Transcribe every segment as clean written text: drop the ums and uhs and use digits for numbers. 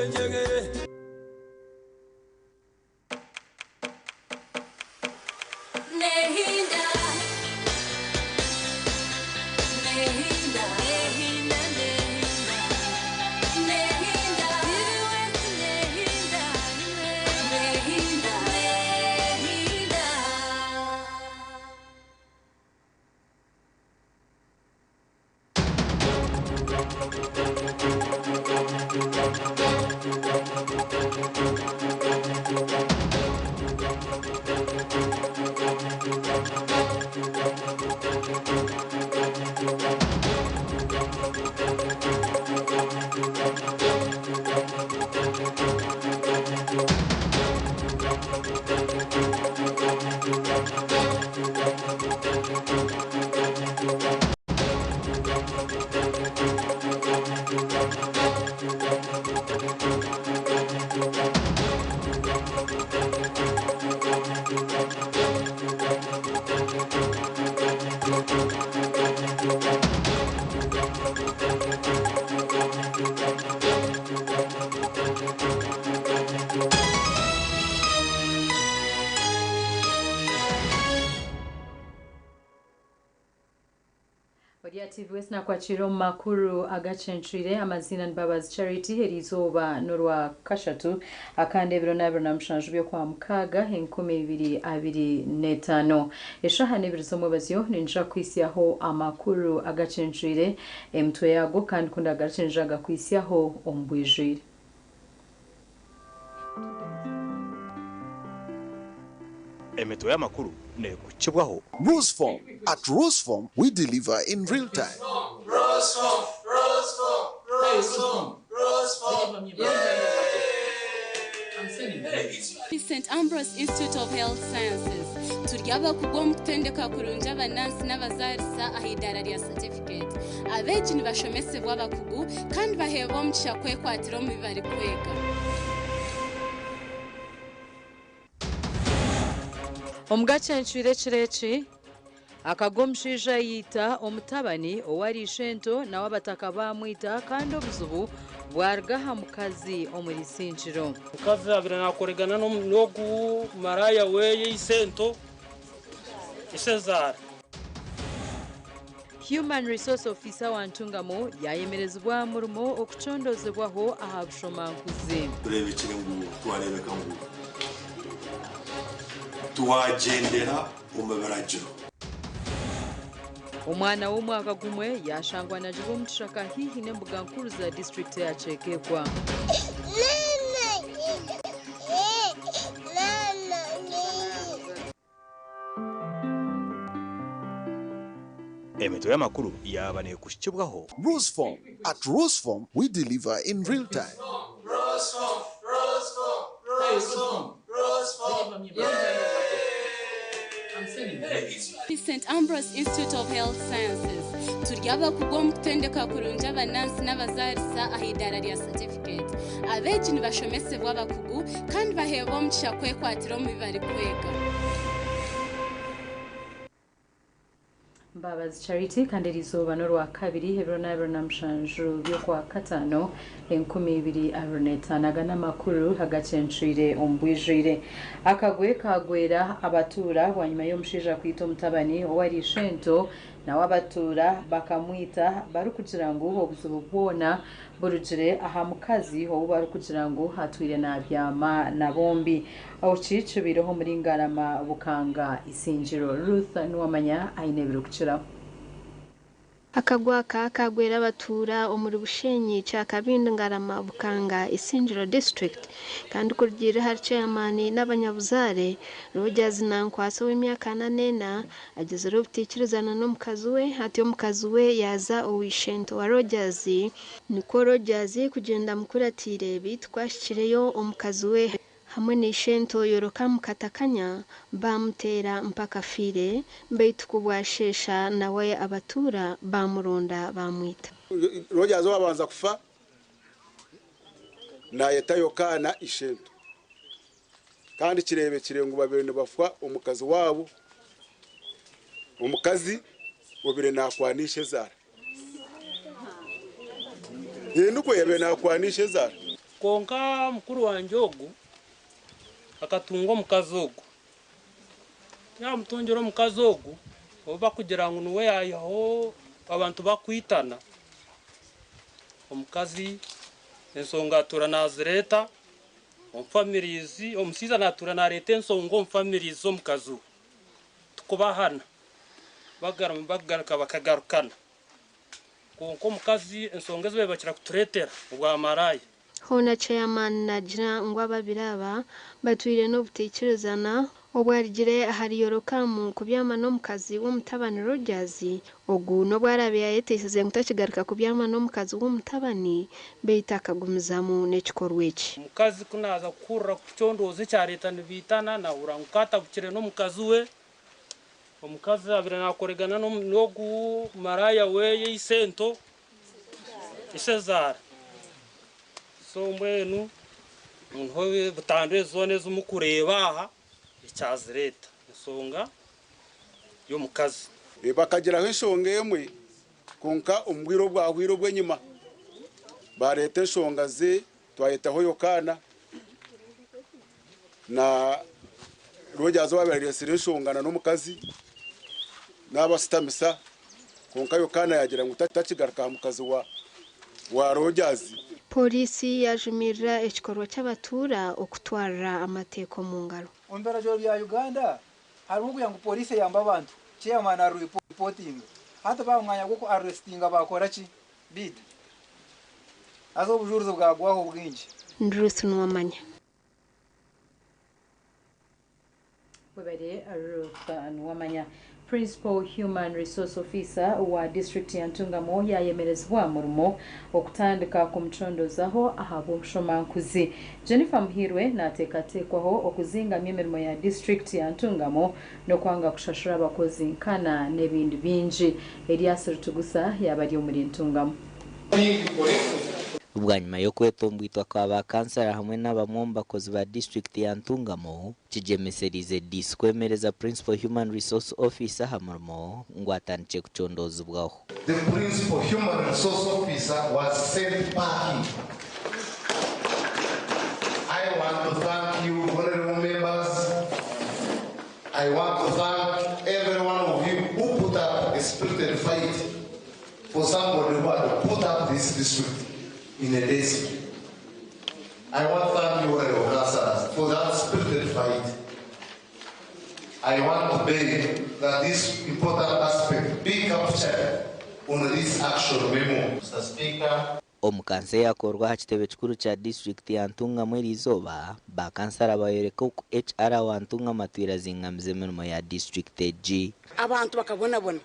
enjegere. Nehinda, nehinda, nehinda, nehinda, nehinda, nehinda, nehinda. Orya TV West nakwakira omu makuru agacencwire. Amaziina ni Mbabazi Charity. Eriizooba n'orwa kashatu akandi ebiro n'abiri na mushanju by'okwa mukaaga 2025, eshaaha n'ebiri z'omwebazyo. Ninja kuhitsyaho amakuru agacencwire, emitwe yaago, kandi ku ndagarukye ninja gakuhitsyaho omu bwijwire. Emitwe y'amakuru neekukibwaho. Rusform. At Rusform, we deliver in real time. Rosform, Rosform, Rosform, Rosform. St. Ambrose Institute of Health Sciences turi abakugu omu kutendeka kurungi abanansi n'abazaarisa aha idaara rya certificate. Abeegi nibashomesebwa abakugu kandi baheebwa omugisha kwekwatira omu bi barikwega. Omugacencwire ekiro eki, akagwa omushaija yaita omutabani owariisha ento, nawe abataka baamwita, kandi obuzibu bwaruga aha mukazi omuri Isingiro. Omukazi abire nakoregana n'ogu maraya weye isento isezara. Human Resource Officer wa Ntungamo yayemerezibwa murimo okucondozebwaho aha bushomankuzi. Tureebekire ngu twareebeka ngu twagyendera omu biragiro. Omwana w'omwaka gumwe yashangwa nagibwa omu kishaka haihi n'embuga nkuru za disiturikiti ya Kyegegwa. Emitwe y'amakuru yaaba neekuhikibwaho. Rusform. At Rusform, we deliver in real time. Rosform, Rosform, Rosform, Rosform. St. Ambrose Institute of Health Sciences turi abakugu omu kutendeka kurungi abanansi n'abazaarisa aha idaara rya certificate. Abeegi nibashomesebwa abakugu kandi baheebwa omugisha kwekwatira omu bi barikwega. Mbabazi Charity, kandi eriizooba n'orwa kabiri ebiro n'abiri na mushanju by'okwa kataano 2025. Aga n'amakuru agacencwire omu bwijwire. Akagwe kagwera abatuura bwanyuma y'omushaija kwita omutabani owariisha ento, nawe abatuura bakamwita barikugira ngu obuzibu bwona burugire aha mukazi ou barikugira ngu atwire nabyama na bombi. Eki kibiireho omuri Ngarama, Bukanga, Isingiro. Ruth Nuwamanya aine ebirikukiraho. Akagwa aka kagwera abatuura omuri Bushenyi, Kyakabindi, Ngarama, Bukanga, Isingiro district, kandi kurugiirira ahari chairman n'abanyabuzaare, Rogers Nankwasa ow'emyaka 44 agizire obutaikirizana n'omukazi we, hati omukazi we yaaza ow'ishento wa Rogers, nikwo Rogers kugyenda amukuratiire, beitu ku ahikireyo omukazi we hamwe n'ishento yoroka mukatakanya bamuteera mpaka afiire, beitu ku bwasheesha nawe abatuura bamuronda bamwita. Rogers wabanza kufa nayeta Yokaana ishento, kandi kirebekire ngu babiri nibafa omukazi wabo, omukazi obire nakwanisha ezaara, nukwo yabire nakwanisha ezaara. Konka mukuru wangye ogu akatunga omukazi ogu. Yamutungira omukazi ogu obu bakugira ngu niwe yayihaho abantu bakwitana, omukazi ensonga atuura nazireeta omu families, omushaija natuura nareeta ensonga omu families z'omukazi we tukubahana bagaruka bakagarukana. Kwonka omukazi ensonga ezi bakira kutureetera obwa maraaya. Hoona Chairman naagira ngu ababiri aba batwire n'obutaikirizana obwarugire ahari Yorokamu kubyama n'omukazi w'omutabani Rogers. Ogu n'obu araabe yaayeteisize ngu takigaruka kubyama n'omukazi w'omutabani beitu akagumizamu n'ekikorwa eki. Omukazi ku naaza kuhurira kucondooza ekyareeta nibaitana, naahurira ngu kaatabukire n'omukazi we. Omukazi abaire naakoregana n'ogu maraaya we isento, ishezaara. So mbwenu niho butandu ezi zoona ezi murikureeba aha ekyazireeta ensonga y'omukazi. Bakagiraho enshonga emwe kwonka omu bwire obwahwire obw'enyima bareeta enshonga ze twayetaho Yokaana na Rogers owabaire areetsire enshonga na n'omukazi n'abasitamisa kwonka Yokaana yaagira ngu takigaruka aha mukazi wa Rogers. Pooriisi yaajumirira ekikorwa ky'abatuura okutwarira amateeka omu ngaro. Omu biragiro bya Uganda harimu okugira ngu pooriisi eyambe abantu, chairman arureportinga. Hati baaha omwanya gw'oku arrestinga baakora ki? Biita. Haza obujurizi bwagwaho bwingi. Ruth Nuwamanya. Webale Ruth Nuwamanya. Principal Human Resource Officer wa district ya Ntungamo yayemerezibwa murimo okutandika kumucondozaho ahabw'obushomankuzi. Jennifer Muhirwe nateekateekwaho okuzingamya emirimo ya district ya Ntungamo n'okwanga kushashura abakozi nkana n'ebindi bingi. Elias Rutugusa yaba ari omuri Ntungamo. Bwanyima y'okwetombwitwa kwa bakansara hamwe n'abamwe omu bakozi ba disitulikiti ya Ntungamo, kigyemeseriize Diisi kwemereza Principal Human Resource Officer aha murimo ngu atandikye kucondozibwaho. The Principal Human Resource Officer was sent packing. I want to thank you, honorable members. I want to thank every one of you who put up a spirited fight for somebody who had put up this district in a desk. I want to thank you, honorable councillors, for that spirited fight. I want to beg that this important aspect be captured on this action memo. Mr. Speaker, Omu kansa eyakorwa aha kitebe kikuru kya disitulikiti ya Ntungamo eriizooba, bakansara bayoreka oku HR wa Ntungamo atwire azingamize emirimo ya disitulikiti egi. Abantu bakabonabona.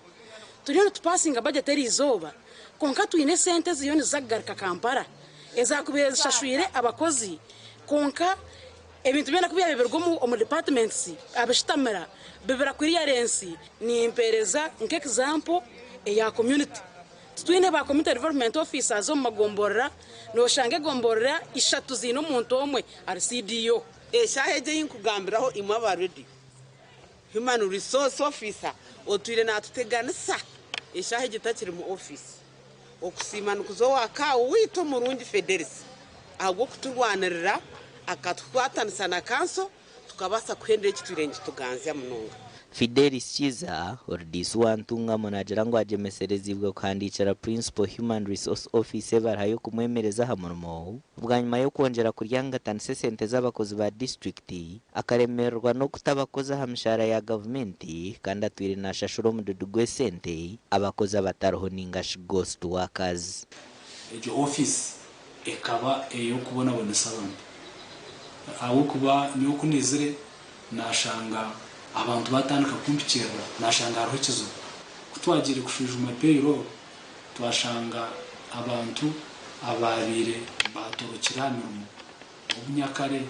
Turiyo nitupasinga budget eriizooba, kwonka twine esente eziriyo niziza kugaruka Kampala ezakubaire zishashwire abakozi, kwonka ebintu byona ku byabeberwa omu departments abashitamira bibira clearance. Nimpereza nk'example eya community. Titwine ba community development officers omu magomborora. Noshanga egomborora ishatu ziine omuntu omwe ari CDO. Eshaaha egyo ei nkugambiraho imwe aba radio, human resource officer otwire naatuteganisa eshaaha egyo takiri mu office. Okusiima nikuza owa kaawu waitu omurungi Federis ahabw'okuturwanirira akatukwatanisa na kanso tukabaasa kuhendera ekitwire nikituganzya munonga. Fidelis Kiza, ori Diisi wa Ntungamo naagira ngu agyemeserezibwe kuhandiikira Principal Human Resource Officer ebaruha y'okumwemereza aha murimo bwanyima y'okwongyera kuryangatanisa esente z'abakozi ba disitulikiti, akaremererwa n'okuta abakozi aha mishaara ya gavumenti kandi atwire naashashura omududu gw'esente abakozi abatariho ningashi ghost workers. Egyo ofiisi ekaba ey'okubonabonesa abantu, ahabw'okuba nyowe ku naizire nashanga abantu batandika kumpikirira, nashanga hariho ekizibu. Ku twagiire kushwijuma payroll, twashanga abantu ababaire batorokire aha mirimo obunyakare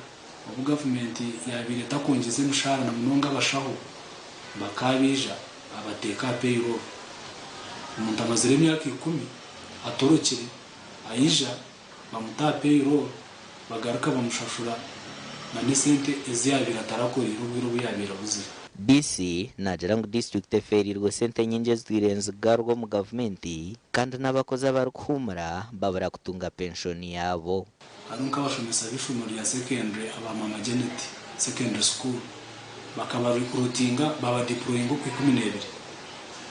obu gavumenti yabaire etakwongyeza emishahara, na munonga abashaho, bakabaija abateeka aha payroll. Omuntu amazire emyaka 10 atorokire, aija bamuta aha payroll, bagaruka bamushashura na n'esente ezi yabaire atarakoreire obwire obu yabaire abuzire. DC naagira ngu disiturikiti efeereirwe sente nyingi ezitwire nizigarurwa omu gavumenti kandi n'abakozi abarikuhuumura babura kutunga penshoni yaabo. Hariho nk'abashomesa b'eishomero rya secondary aba Mama Janet Secondary School bakabarecruitinga babadeployinga okwa 12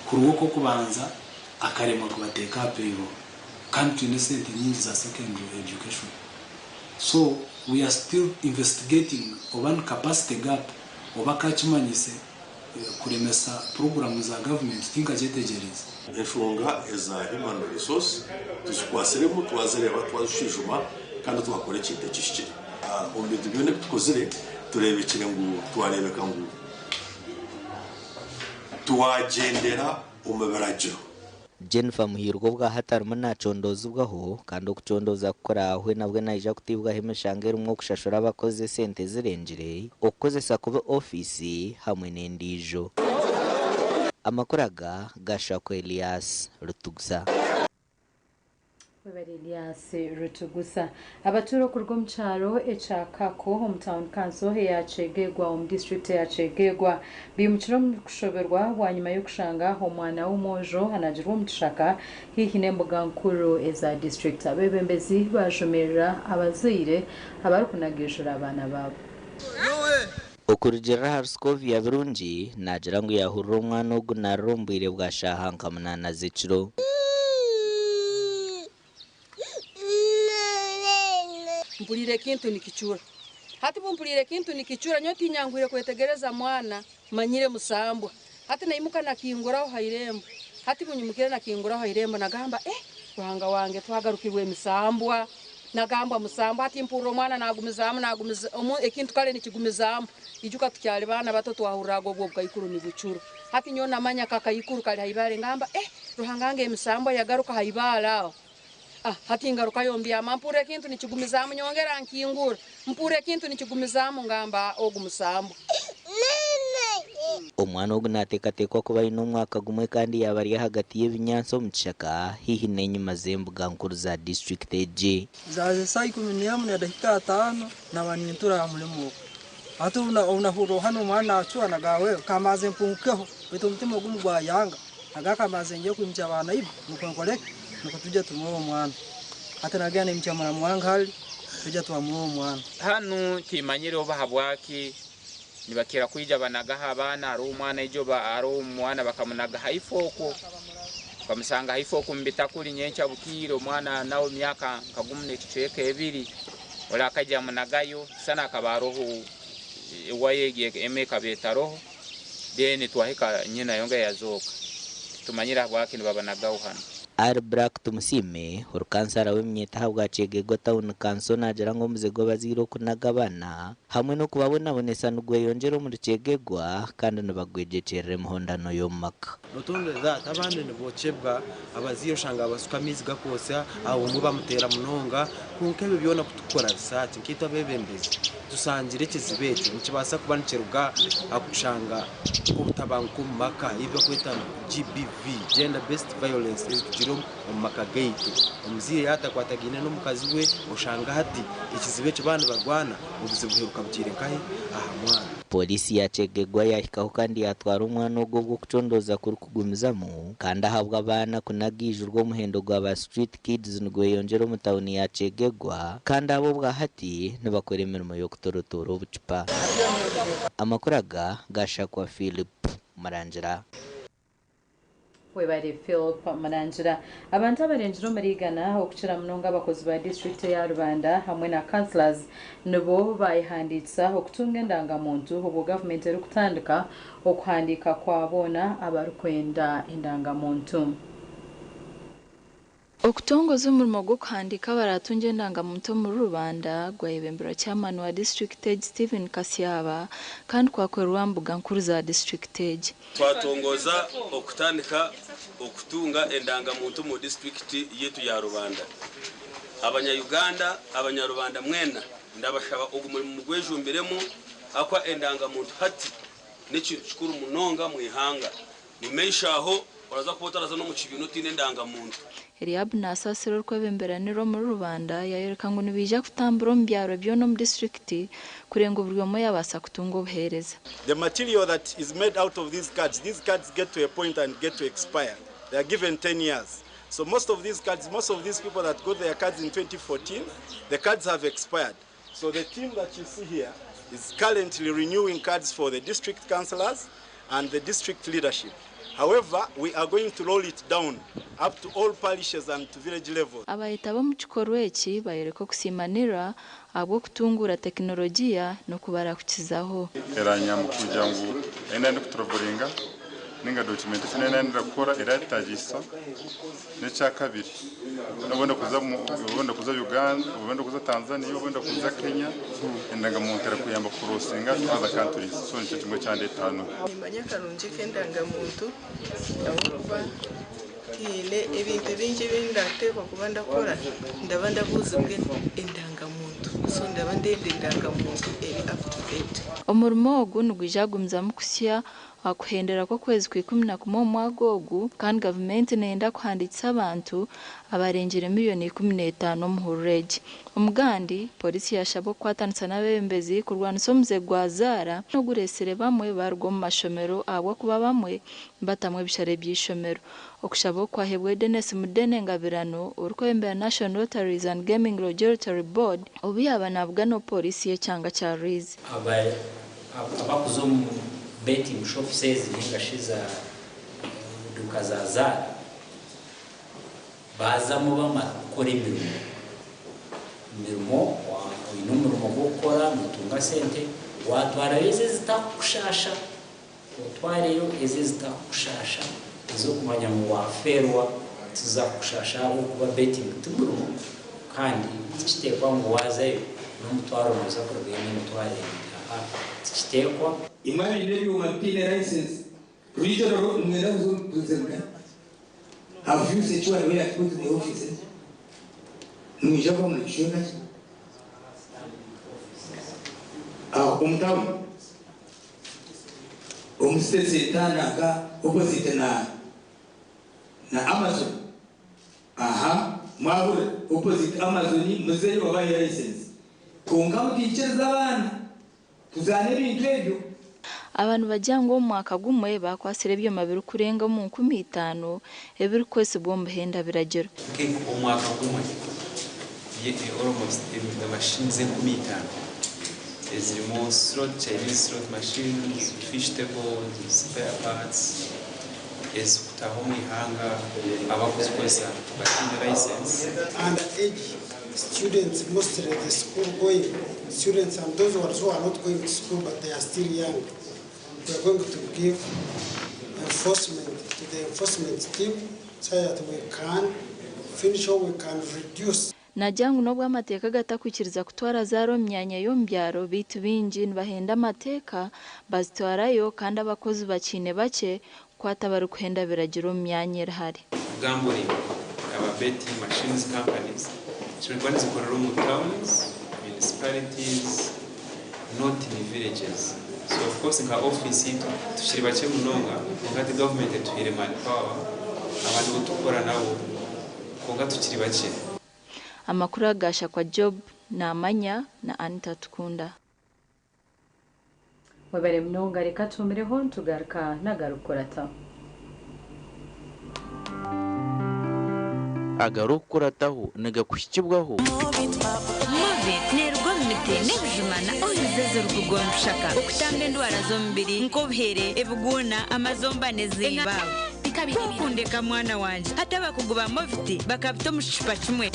kuruga okw'okubanza akaremwa kubateeka aha payroll kandi twine esente nyingi za secondary education so we are still investigating oba ni capacity gap oba kakimanyise kuremesa puroguramu za gavumenti tinkakyetegyereize. Enshonga eza human resource tuzikwatsiremu twazireeba twazishwijuma kandi twakora ekintu ekihikire. Omu bintu byona ebi tukozire tureebekire ngu twareebeka ngu twagyendera omu biragiro. Jennifer Muhirwa obwahati arimu nacondoozibwaho kandi okucondooza kukuraahwe nabwe naija kutiibwaho emishango erimu okushashura abakozi esente ezirengire, okukozesa kubi ofiisi hamwe n'endiijo. Amakuru aga gashakwa Elias Rutugusa. Webare Elias Rutugusa. Abatuura okuruga omu kyaro ekya Kako omu Town Council eya Kyegegwa omu disiturikiti eya Kyegegwa baimukire omu kushoberwa bwanyima y'okushanga omwana w'omwojo anagirwe omu kishaka haihi n'embuga nkuru eza disiturikiti. Abeebembezi baajumirira abazaire abarikunagiijura abaana baabo. Okurugiirira ahari Scovia Birungi, naagira ngu yaahurira omwana ogu naarira omu bwire bwa shaaha nka munaana z'ekiro. Mpuriire ekintu nikicura. Hati bu mpuriire ekintu nikicura, nyowe tinyanguhire kwetegereza mwana, manyire musambwa. Hati naimuka nakinguraho ha irembo. Hati bunyimukire nakinguraho ha irembo nagamba, eh, Ruhanga wange twagarukirwe emisambwa. Nagambwa musambwa, hati mpurira omwana nagumizaamu, nagumiza, omu, ekintu kare nikigumizaamu. Ijuka tukyali baana bato twahuriraga obwo obukaikuru nibucura. Hati nyowe namanya kakaikuru kari ha ibaare ngamba, eh, Ruhanga wange emisambwa yagaruka ha ibaare aho. Ah, hati ngarukayo mbyama, mpurira ekintu nikigumizaamu, nyongera nkingura. Mpurira ekintu nikigumizaamu ngamba, ogu musambwa. Omwana ogu naateekateekwa kuba aine omwaka gumwe kandi yaaba ari ahagati y'ebinyaatsi omu kishaka haihi n'enyima z'embuga nkuru za disiturikiti egi. Zaaza saa 11 na dakika 5 naba nintura aha murimo ogu. Hati obu nahurira hanu omwana naacura nagamba we kamanze mpungukeho baitu omutima ogumu gwayanga nagamba kamanze ngye kwimukya ba naiba nukwo nkore ki nukwo tujye tumuhe omwana. Hati nagenda naimukya muramu wange hali tujya twamuha omwana. Hanu timanyire oba habwaki nibakira kwija banagaho abaana, hariho omwana ijo hariho omwana bakamunaga haifo okwo, bamusanga haifo okwo mubitakuri nyenkya bukiire omwana nawe emyaka nka gumu n'ekicweka ebiri, ori akaija amunagayo sana akaba aroho ewaya egi emwe ekaba etaroho, then twahika nyina yonka yazooka, titumanyire habwaki nibabanagaho hanu. Ali Black Tumusiime, ori kansara w'eminyeeto ahabwa Kyegegwa Town Council naagira ngu omuze gw'abazaire okunaga abaana hamwe n'okubabonabonesa nigweyongyera omuri Kyegegwa kandi nibagwegyekyerera emihondano y'omu maka. Not only that, abandi nibokyebwa, abazaire oshanga basuka amaizi gakwosya, obumwe bamuteera munonga, kwonka ebyo byona kutukora research nkaitwe abeebembezi tusangire ekizibu ekyo nikibaasa kuba nikiruga aha kushanga obutabanguko omu maka ebi barikweta ngu GBV, Gender Based Violence, ezitugire omu maka gaitu. Omuzaire yaaba atakwatagaine n'omukazi we oshanga hati ekizibu ekyo baaba nibarwana obuzibu buheruka bugiire nkahi? Aha mwana. Pooriisi ya Kyegegwa yaahikaho kandi yaatwara omwana ogwo obwo okucondooza kurikugumizamu kandi ahabw'abaana kunagaijurwa omuhendo gwa ba street kids nigweyongyera omu tauni ya Kyegegwa kandi abo obwahati nibakora emirimo y'okutorotoora obucupa. Amakuru aga gashakwa Philip Murangira. Webare Philip Murangira. Abantu abarengire omuri igana okukira munonga abakozi ba disiturikiti eya Rubanda hamwe na councillors nibo bayehandiikisa okutunga endangamuntu obwo gavumenti erikutandika okuhandiika kwa boona abarikwenda endangamuntu. Okutongoza omurimo gw'okuhandiika abaratunga endangamuntu omuri Rubanda gwayebemberwa chairman wa disiturikiti egi Stephen Kasyaba kandi kwakorerwa mbuga nkuru za disiturikiti egi. Twatongoza okutandika okutunga endangamuntu mu disiturikiti yaitu ya Rubanda. Abanya-Uganda, abanyarubanda mwena ndabashaba ogu murimo mugwejumbiremu ahabw'okuba endangamuntu hati n'ekintu kikuru munonga mu ihanga. Mumaisho aho Oraza kuba otaraza n'omu kibiina otaine endangamuntu. Eliab Nasasira orikwebembera NIRA omuri Rubanda yayoreka ngu nibaija kutambura omu byaro byona omu disiturikiti kureba ngu buri omwe yabaasa kutunga obuheereza. The material that is made out of these cards, these cards get to a point and get to expire. They are given 10 years. So most of these cards, most of these people that got their cards in 2014, the cards have expired. So the team that you see here is currently renewing cards for the district councillors and the district leadership. However, we are going to roll it down up to all parishes and to village levels. Abayetaba omu kikorwa eki bayoreka okusiima NIRA ahabw'okutunguura tekinologiya n'okubarahukizaho. Eranyamba kugira ngu ahi naba ndikuturovoringa ninga documentation ei naba ndikukora eratagiisa. N'ekyakabiri noba orenda kuza oba orenda kuza Uganda, oba orenda kuza Tanzania, oba orenda kuza Kenya, endangamuntu erakuyamba kucrossinga to other countries. So nikyo kimwe ekyandeeta hanu. Nimanya akarungi k'endangamuntu ahabw'okuba tihaine ebintu bingi ebi ndateekwa kuba ndakora ndaba ndabuuzibwa endangamuntu so ndaba ndenda endangamuntu eri up to date. Omurimo ogu nigwija kugumizamu kuhitsya aha kuhendera kw'okwezi kwa 11 omu mwaka ogu kandi gavumenti neyenda kuhandiikisa abantu abarengire miriyoni 15 omu hururu egi. Omugandi, Pooriisi yashaba okukwatanisa n'abeebembezi kurwanisa omuze gwa zaara ogureetsire bamwe baruga omu mashomero ahabw'okuba bamwe nibatamwa ebishare by'eishomero. Okushaba oku kwahebwa Denis Mudene Ngabirano orikwebembera National Lotteries and Gaming Regulatory Board obu yaaba nabugana Pooriisi y'ekyanga kya Rwizi. Abakuza omu betting shops ezi ninga shi za duuka za zaara baazamu bamara kukora emirimo. Emirimo oine omurimo gw'okukora nootunga sente, waatwarayo ezi ezitakukushaasha, otwareyo ezi ezitakukushaasha ez'okumanya ngu waafeerwa tizizakukushaasha ahabw'okuba betting ti murimo kandi tikiteekwa ngu waazayo n'omutwaro nooza kurugayo n'emitwaro ebiri. Aa tikiteekwa. Imwe abaine ebyoma bitaine license, regional nimwenda kuza nkahi? Have you secured where to put the offices? Nimwija kuba muri kicweka ki? Aho omu town? Omu city centre nanka opposite na na Amazon? Aha mwahurira opposite Amazon muzeyo babahe license. Kwonka mutaikiriza abaana kuzaana ebintu ebyo. Aba nibagira ngu omu mwaka gumwe baakwatsire ebyoma birikurenga omu 5000 ebirikukozesibwa omu buhenda biragiro. Omwaka gumwe almost machines 5000 ezirimu slot, Chinese slot machines, fish tables, spare parts ezikutaha omu ihanga abakuzikozesa bataine license. Under age students, mostly the school going students and those who are not going to school but they are still young. We are going to give enforcement to the enforcement team so that we can finish or we can reduce. Naagira ngu n'obu amateeka gatakwikiriza kutwara zaara omu myanya y'omu byaro beitu baingi nibahenda amateeka bazitwarayo kandi abakozi bakiine bakye kukwata abarikuhenda biragiro omu myanya erihare. Gambling, aba betting machines companies zishobora kuba nizikorera omu towns, municipalities not in villages. So of course nka office yitu tukiri bakye munonga kwonka hati government etuhaire manpower abandi bu tukukora nabo kwonka tukiri bakye. Amakuru aga gashakwa Job Namanya na Anita Tukunda. Webare munonga reka tuhumireho nitugaruka n'agarikukurataho. Agarikukurataho nigakuhikibwaho. Movit neeruga omu miti n'ebijuma na oils ezirikuruga omu bishaka okutamba endwara z'omubiri nk'obuhere, ebiguuna, amazomba n'ezindi. Kukundeka mwana wangye hati abakugu ba Movit bakabita omu kicupa kimwe.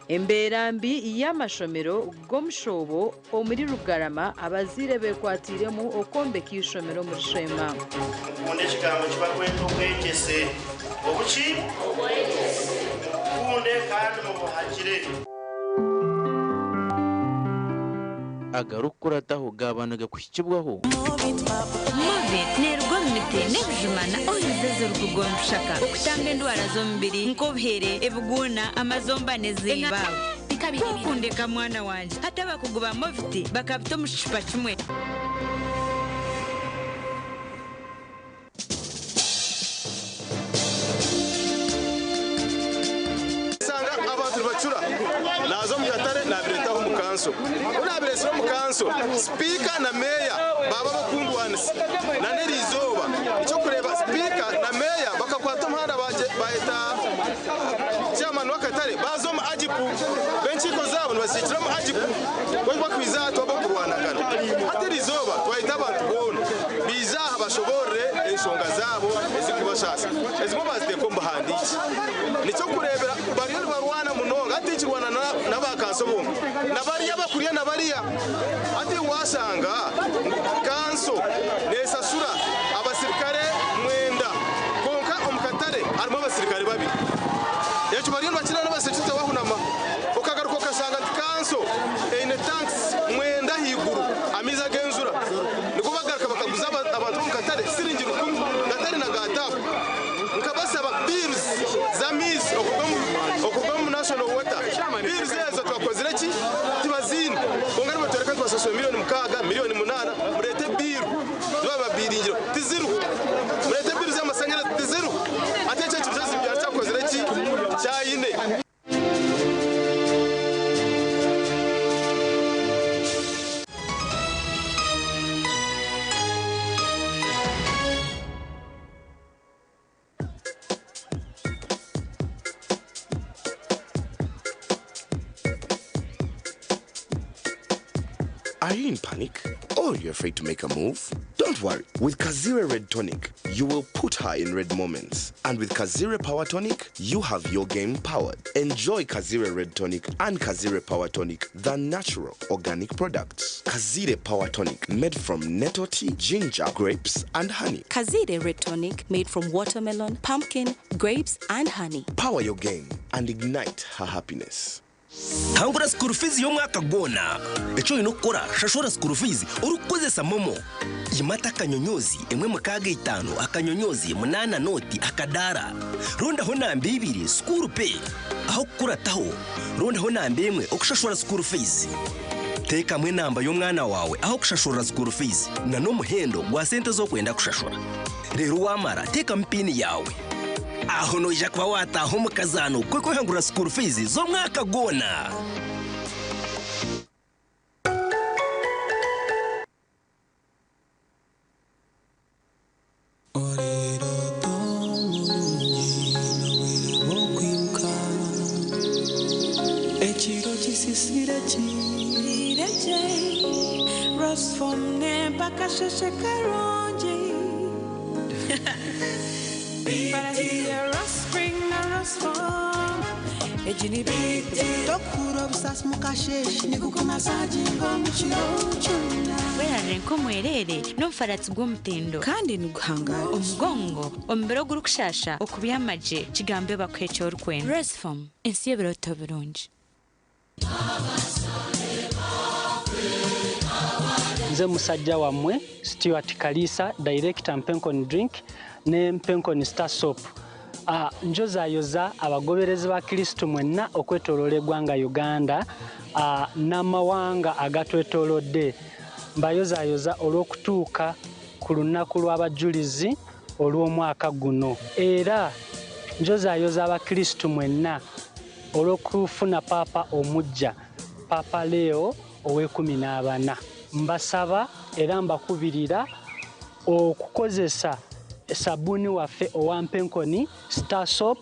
Embeera mbi y'amashomero g'omushoobo omuri Rugarama abazaire bekwatiiremu okwombeka eishomero omuri Sheema. Mukunde ekigambo eki barikweta obwegyese. Obuki? Mubukunde kandi mubuhagire. Agarikukurataho gaaba nigakuhikibwaho. Movit neeruga omu miti n'ebijuma na oils ezirikuruga omu bishaka okutamba endwara z'omubiri nk'obuhere, ebiguuna, amazomba n'ezindi. Kukundeka mwana wangye hati abakugu ba Movit bakabita omu kicupa kimwe. Naaza omu katare naabireeta omu kanso. Ku naabireetsire omu kanso, sipiika na meeya baaba ab'okundwanisa. Na n'eriizooba eky'okureeba sipiika na meeya bakakwata omuhanda baayeta chairman w'akatare baaza omu Agip b'enkiiko zaabo nibazikiikira omu Agip ku bakwija aha twaba okurwanagana. Hati eriizooba twayeta abantu boona baije aha bashoboorore enshonga zaabo ezirikubashaasa. Ezimwe baaziteeka omu buhandiikye. N'eky'okureebera bariyo nibarwana munonga hati tikirwana n'aba kanso bonka na bariya abakuriya na bariya. Hati waashanga ngu kanso neeshashura abasirikare mwenda kwonka omu katare harimu abasirikare babiri. Ekyo bariyo nibakira n'abasirikare bahunama. Okagaruka okashanga nti kanso eine tanks mwenda ahaiguru amaizi ag'enjura nigo bagaruka bakaguza abantu b'omu katare siringi rukumi gatari na ga taapu. Nkabashaba bills z'amaizi okuruga omu National Water. Bills ezo twakozire ki? Tibaziine. Kwonka nibatworeka ngu twasasura miriyoni mukaaga, miriyoni munaana, mureete bill zibababiringire tiziriho. Mureete bill z'amashanyarazi tiziriho. Hati ekyo ekintu kyona kyakozire ki? Kyayine. Are you in panic or you're afraid to make a move? Don't worry. With Kazire Red Tonic, you will put her in red moments. And with Kazire Power Tonic, you have your game powered. Enjoy Kazire Red Tonic and Kazire Power Tonic, the natural organic products. Kazire Power Tonic, made from nettle tea, ginger, grapes, and honey. Kazire Red Tonic made from watermelon, pumpkin, grapes, and honey. Power your game and ignite her happiness. Hangura school fees y'omwaka gwona. Eki oine kukora, shashura school fees orikukozesa MoMo. Yimata akanyonyozi emwe mukaaga itaano akanyonyozi munaana nooti akadaara. Rondaho namba ibiri school pay. Aho kukurataho, rondaho namba emwe okushashura school fees. Teekamu enamba y'omwana waawe aho kushashurira school fees na n'omuhendo gwa sente ez'okwenda kushashura. Reero waamara teekamu piini yaawe. Aho noija kuba waataaha omu kazaano k'okwehangurira school fees z'omwaka gwona. Ekiro kisisire kiire gye Rosfom nempa akasheshe karungi Egi ni Tokuhurira obusaasi mukasheeshe nigukumasaginga omu kiro kyona. Werarire nk'omwereere n'omufaratsi gw'omutindo. Kandi niguhangaara. Omugongo, omubiri ogurikushaasha, okubyama gye, kigambe bakuhe eki orikwenda. Rosefom, ensi y'ebirooto birungi. Nze musajja wammwe Stuart Kaliisa, Director Mpenkoni Drink ne Mpenkoni Star Soap. Ah, njozayoza abagoberezi ba Kristo mwenna okwetoloola eggwanga Uganda ah, n'amawanga agatwetoolodde. Mbayozayoza olw'okutuuka ku lunaku lw'abajulizi olw'omwaka guno. Era njozayoza Abakristo mwenna olw'okufuna Paapa omuggya, Paapa Leo ow'ekumi n'abana. Mbasaba era mbakubirira okukozesa sabbuuni waffe owa Mpenkoni Star Soap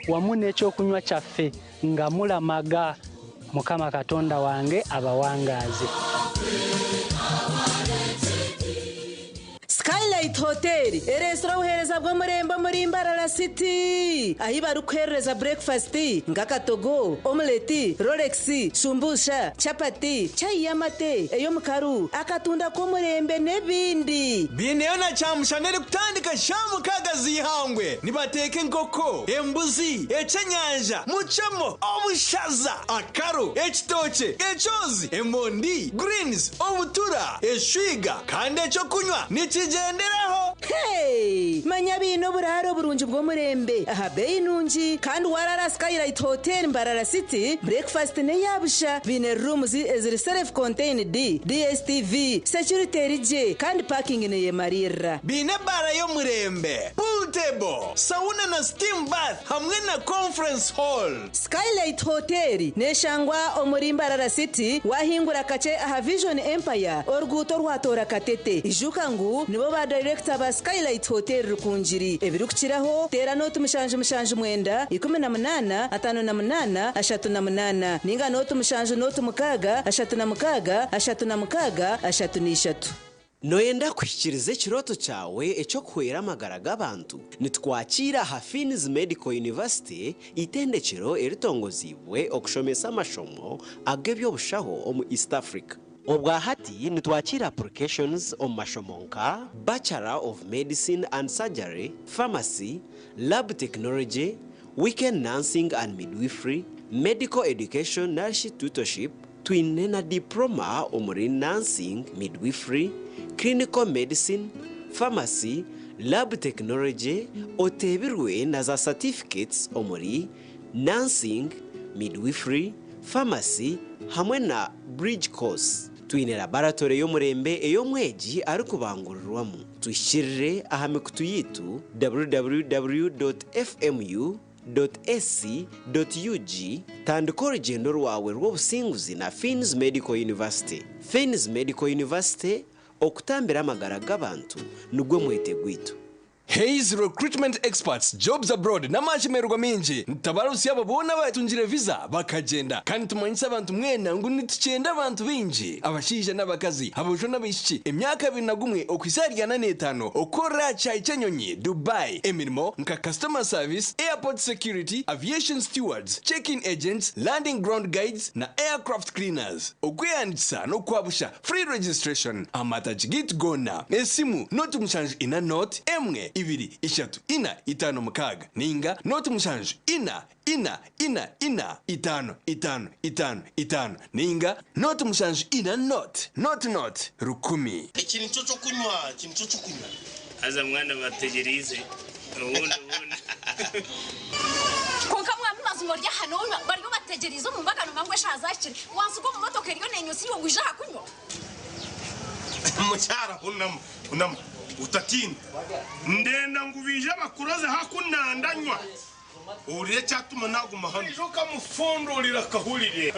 wamu n'ekyokunywa kyaffe nga mulamaga. Mukama Katonda wange abawangaaze. Skylight Hotel ereetsire obuheereza bw'omurembe omuri Mbarara City ahi barikuheerereza burekifasiti nk'akatogo, omuleti, rolex, shumbusha, chapati, chai y'amate, ey'omukaru, akatunda k'omurembe n'ebindi. Biineyo na kyamushana erikutandika shaaha mukaaga z'eihangwe. Nibateeka enkoko, embuzi, ekyenyanja, mucemo, obushaza, akaru, ekitookye, ekyozi, emondi, greens, obutura, eshwiga kandi ekyokunywa nikigyenderaho. Hey! Manya biine oburaaro oburungi bw'omurembe aha beeyi nungi kandi warara Skylight Hotel Mbarara City breakfast n'eyabusha biine rooms eziri self contained DSTV security eri gye kandi parking neyemarira. Biine ebaara y'omurembe, pool table, sauna na steam bath hamwe na conference hall. Skylight Hotel neshangwa omuri Mbarara City wahingura kakye aha Vision Empire oruguuto rwatoora Katete. Ijuka ngu nibo ba director ba Skylight Hotel Rukungiri. Ebirikukiraho teera nooti 779 18 58 38 ninga nooti 7 nooti 6 36 36 33. Noyenda kuhikiiriza ekirooto kyawe eky'okuhwera amagara g'abantu? Nitukwakira aha Fiins Medical University, eitendekero eritongoziibwe okushomesa amashomo ag'eby'obushaho omu East Africa. Obwa hati nitwakira applications omu mashomo nka Bachelor of Medicine and Surgery, Pharmacy, Lab Technology, Weekend Nursing and Midwifery, Medical Education narishi Tutorship, Twine na Diploma omuri Nursing, Midwifery, Clinical Medicine, Pharmacy, Lab Technology, oteebirwe na za Certificates omuri Nursing, Midwifery, Pharmacy hamwe na Bridge Course. Twine laboratory y'omurembe ei omwegi arikubangurirwamu. Tuhikirire aha mikutu yaitu www.fmu. Ac.ug Tandika orugyendo rwawe rw'obusinguzi na Fiins Medical University. Fiins Medical University, okutambira amagara g'abantu nigwo mwete gwaitu. Hays Recruitment Experts, Jobs Abroad n'amashemererwa maingi nitutabarutsya abo boona abatungire visa bakagyenda. Kandi nitumanyisa abantu mwena ngu nitukyenda abantu baingi, abashaija n'abakazi, aboojo n'abaishiki, emyaka 21 okuhitsya ahari 45 okukorera aha kishaayi ky'enyonyi, Dubai, emirimo nka Customer Service, Airport Security, Aviation Stewards, Check-in Agents, Landing Ground Guides na Aircraft Cleaners. Okwehandiikisa n'okwabusha, Free registration, Amatagi gaitu goona, esimu, 0 7 0 1 2 3 4 5 6 ninga 0 7 4 4 4 4 5 5 5 5 ninga 0 7 4 0 0 0 1000. Eki nikyo ky'okunywa, eki nikyo ky'okunywa. Haza mwana bategyereize obundi obundi. Kwonka mwami mazima ori aha nonywa bariyo bategyereize omu mbaga nomanya ngu eshaaha zahikire wansiga omu motoka eriyo nenywa iwe ngu ija aha kunywa. Mukyara hunama, hunama, otatiina. Ndenda ngu baije bakuroze haku nandanywa. Ohurire ekyatuma naguma hanu. Ija okamufundurira akahurire.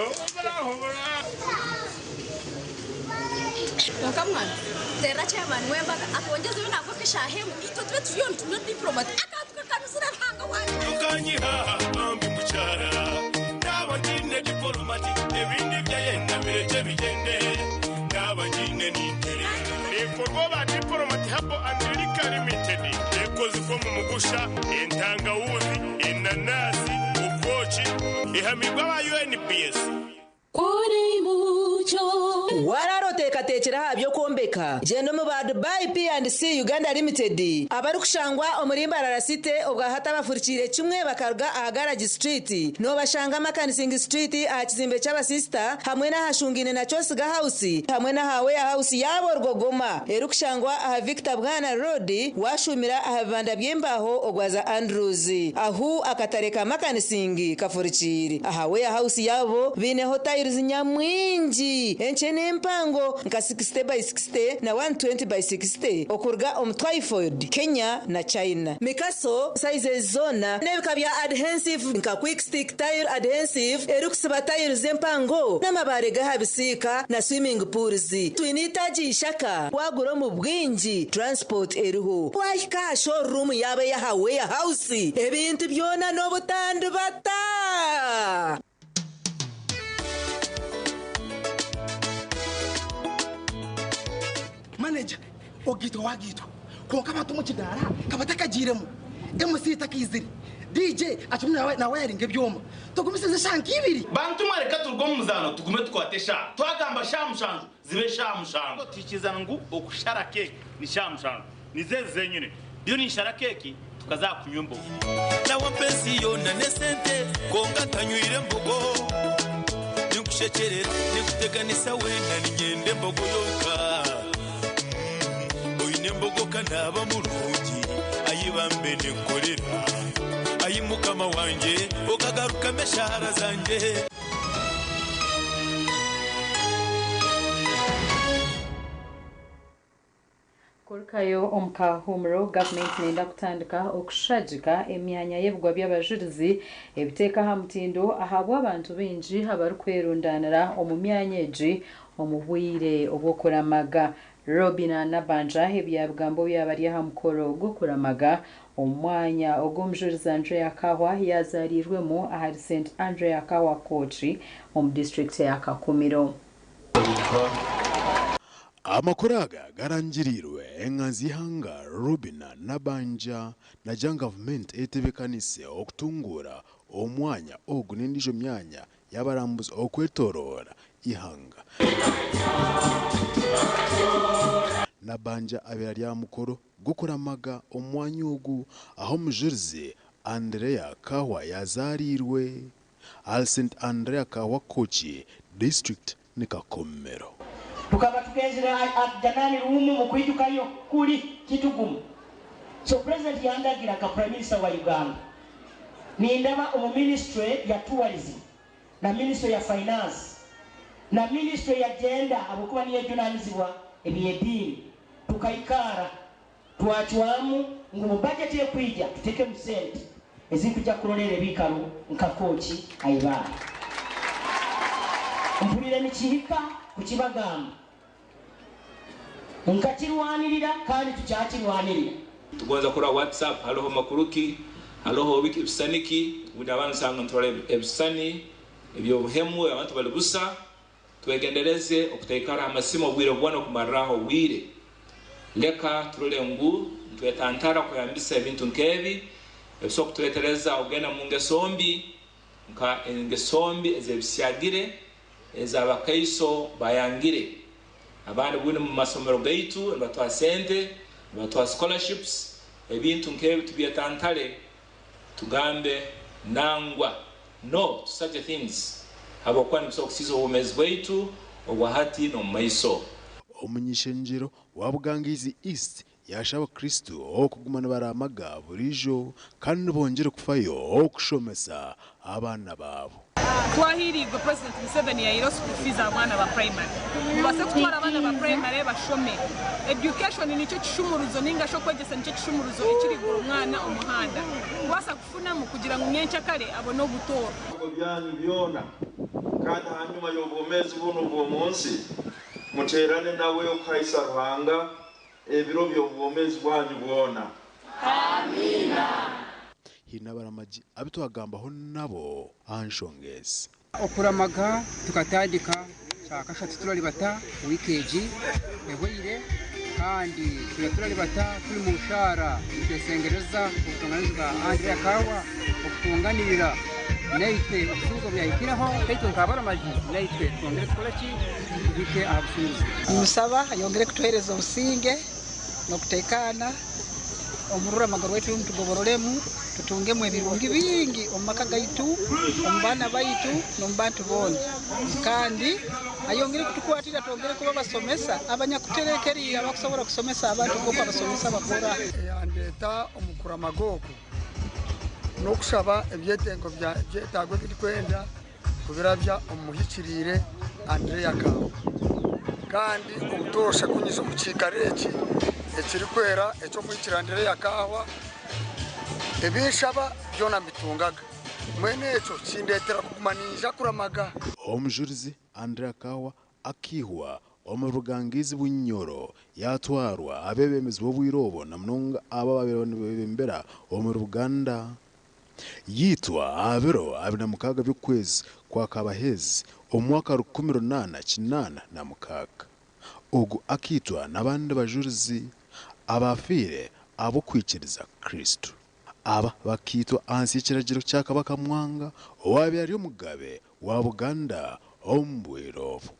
Kwonka mwana terera chairman w'embaga atwongyezeyo nangwa nk'eshaaha emwe itwe tube turiyo nitunywa diplomat akantu kakanuzire Ruhanga wangye. Okanyiha bambi mukyara naba ngiine diporomati ebindi byayenda birekye bigyende naba ngiine nintere. Neekorwa ba Diporomati Herbal and Liquor Limited ekozirwe omu mugusha, entangawuzi, enanasi, obwoki, ehamibwe aba UNBS. Waraara oteekateekire aha by'okwombeka? Gyenda omu ba Dubai P&C Uganda Limited abarikushangwa omuri Mbarara City obwahati abafurikiire kimwe bakaruga aha Garage Street. Noobashanga Makanising Street aha kizimbe ky'abasisita hamwe n'ahashungaine na Kyosiga House hamwe n'aha Warehouse yaabo Rwogoma erikushangwa aha Victor Bwana Road waashuumira aha bibanda by'embaaho ogwaza Andrews ahu akatare ka Makanising kafurikiire. Aha Warehouse yaabo baineho tiles nyamwingi enkye n'empango nka 60 by 60 na 120 by 60 okuruga omu Twyford, Kenya na China. Mikaso sizes zoona n'ebika bya adhensive nka Quick Stick Tile Adhensive erikusiba tiles empango n'amabaare g'aha bisiika na swimming pools. Twine eitaagi ishaka waagura omu bwingi transport eriho. Waahika aha showroom yaabo ey'aha Warehouse ebintu byona n'obutandibata. Manager, ogaitwa wagaitwa kwonka abantu omu kidaara kabatakagiiremu, MC takaizire, DJ akirimu nawayaringa ebyoma, tugumisirize eshaaha nk'ibiri. Bantu mwe reka turuge omu muzaano tugume tukwate eshaaha. Twagamba shaaha mushanju zibe shaaha mushanju. Tuhikirizana ngu okushara keeki ni shaaha mushanju. Nizo ezi zenyine. Ndiyo ninshara keeki tukaza aha kunywa embogo. Nawe ampa ensi yoona n'esente kwonka ntanywire mbogo. Ninkushekyerera ninkuteganisa weena niinyenda embogo yonka. Oine Nembogoka naba murungi, ayi bambe nenkorera. Ayi mukama wangye, okagarukamu eshaara zangye. Kurukayo omu kahuumuro, gavumenti neyenda kutandika okushagika emyanya y'ebigwa by'abajurizi ebiteeka aha mutindo ahabw'abantu baingi abarikwerundanira omu myanya egi omu bwire obw'okuramaga. Robinah Nabbanja ebi yaabigamba obu yaaba ari aha mukoro gw'okuramaga omu mwanya ogu omujurizi Andrea Kahwa yaazaariirwemu ahari St Andrea Kahwa Kooki omu disiturikiti eya Kakumiro. Amakuru aga garangiriirwe enganzi y'eihanga Robinah Nabbanja nagira ngu gavumenti etebeekanise okutunguura omwanya ogu n'endiijo myanya y'abarambuzi okwetoroora eihanga. Nabbanja abaire ari aha mukoro gw'okuramaga omwanya ogu ahu omujurizi Anderea Kahwa yazaariirwe ahari St Andrea Kahwa Kooki, disiturikiti ni Kakomero. Tukaba tugenzire at Janani room mukwijukayo kuri Kitugumu so president yandagira nka prime minister wa Uganda nindaba omu ministry ya tourism na ministry ya finance na ministry ya gender ahabwokuba niyo ejunanizibwa ebyediini tukaikaara Twacwamu ngu mu bajeti ekwija tutekemu sente ezirikwija kurolerra ebiikaro nka Kooki Aibaare. Mpurire nikihika kukibagamba. Nkakirwanirira kandi tukyakirwanirira. Tugonza kurora WhatsApp haroho makuru ki, haroho biki ebisisani ki, obundi abandi osanga niturora ebisisani eby'obuhemu abantu bali busa. Twegendereze okutaikara ha masimu obwire bwona okumarraho obwire. Leka turole ngu nitwetantara kweyambisa ebintu nk'ebi ebisobora kutuletereza okugenda mu ngeso mbi nka engeso mbi ez'ebisyagire ez'Abakaiso bayangire. Abandi obundi mu masomero gaitu nibatuha sente, nibatuha scholarships, ebintu nk'ebi tubyetantale. Tugambe nangwa, no to such a things, habwokuba nibisobora kusiisa obwomeezi bwaitu obwa hati n'omu maiso. Omuny'ishengyero wa Bugangaizi East yaashaba abakristo okuguma nibaramaga buriijo kandi nibongyera kufayo okushomesa abaana baabo. Twahiriirwe President Museveni yayireho school fees aha baana ba primary. Mubaase kutwara abaana ba primary bashome. Education nikyo kishumuruzo ninga shi okwegyesa nikyo kishumuruzo ekirigura omwana omuhanda kubaasa kufunamu kugira ngu nyenkyakare abone obutooro. Ebigambo byanyu byona, kandi hanyuma y'obwomeezi bunu obw'omu nsi, muteerane nawe okuhaisa Ruhanga ebiro by'obwomeezi bwanyu bwona. Amiina. Haine abaramagi abu twagambaho nabo aha nshonga ezi. Okuramaga tukatandika kyakashatu turaribata wiiki egi ehweire kandi turiyo turaribata turi mu nshaara nitwesengereza obutonganizi bwa Andrea Kawa okutunganirira naitwe obusinguzi obu yahikireho nkaitwe nk'abaramagi naitwe twongere tukore ki tuhike aha businguzi. Nimusaba ayongere kutuhereza obusinge n'okutekaana omu ruramaga rwaitu tugobororemu tutungemu ebirungi bingi omu maka gaitu, omu baana baitu n'omu bantu boona. Kandi ayongere kutukwatira twongere kuba abasomesa abanyakuterekeriire abakusobora kusomesa abantu nk'oku abasomesa bakora. Eyandeeta omu kuramaga oku n'okushaba ebyetengo bya ebyetaago ebi ndikwenda kubirabya omu muhikiriire Anderea Kaawa. Kandi obutoosha ku nyija omu kiikaro eki ekirikwera eky'omuhikiriire Anderea Kaawa, ebi nshaba byona mbitungaga. Mbwenu ekyo kindeetera kuguma niinyija kuramaga. Omujurizi Andrea Kaawa akaihwa omu Rugangizi Bunyoro yaatwarwa abeebembezi b'obwire obwo na munonga abo abaabaire nibebembera omuri Buganda. Yaitwa aha biro 26 by'okwezi kwa Kabahezi omu mwaka 1886. Ogu akaitwa n'abandi bajurizi abaafiire ahabw'okwikiriza Kristo. Aba bakaitwa ahansi y'ekiragiro kya Kabaka Mwanga owaabaire ari omugabe wa Buganda omu bwire obwo.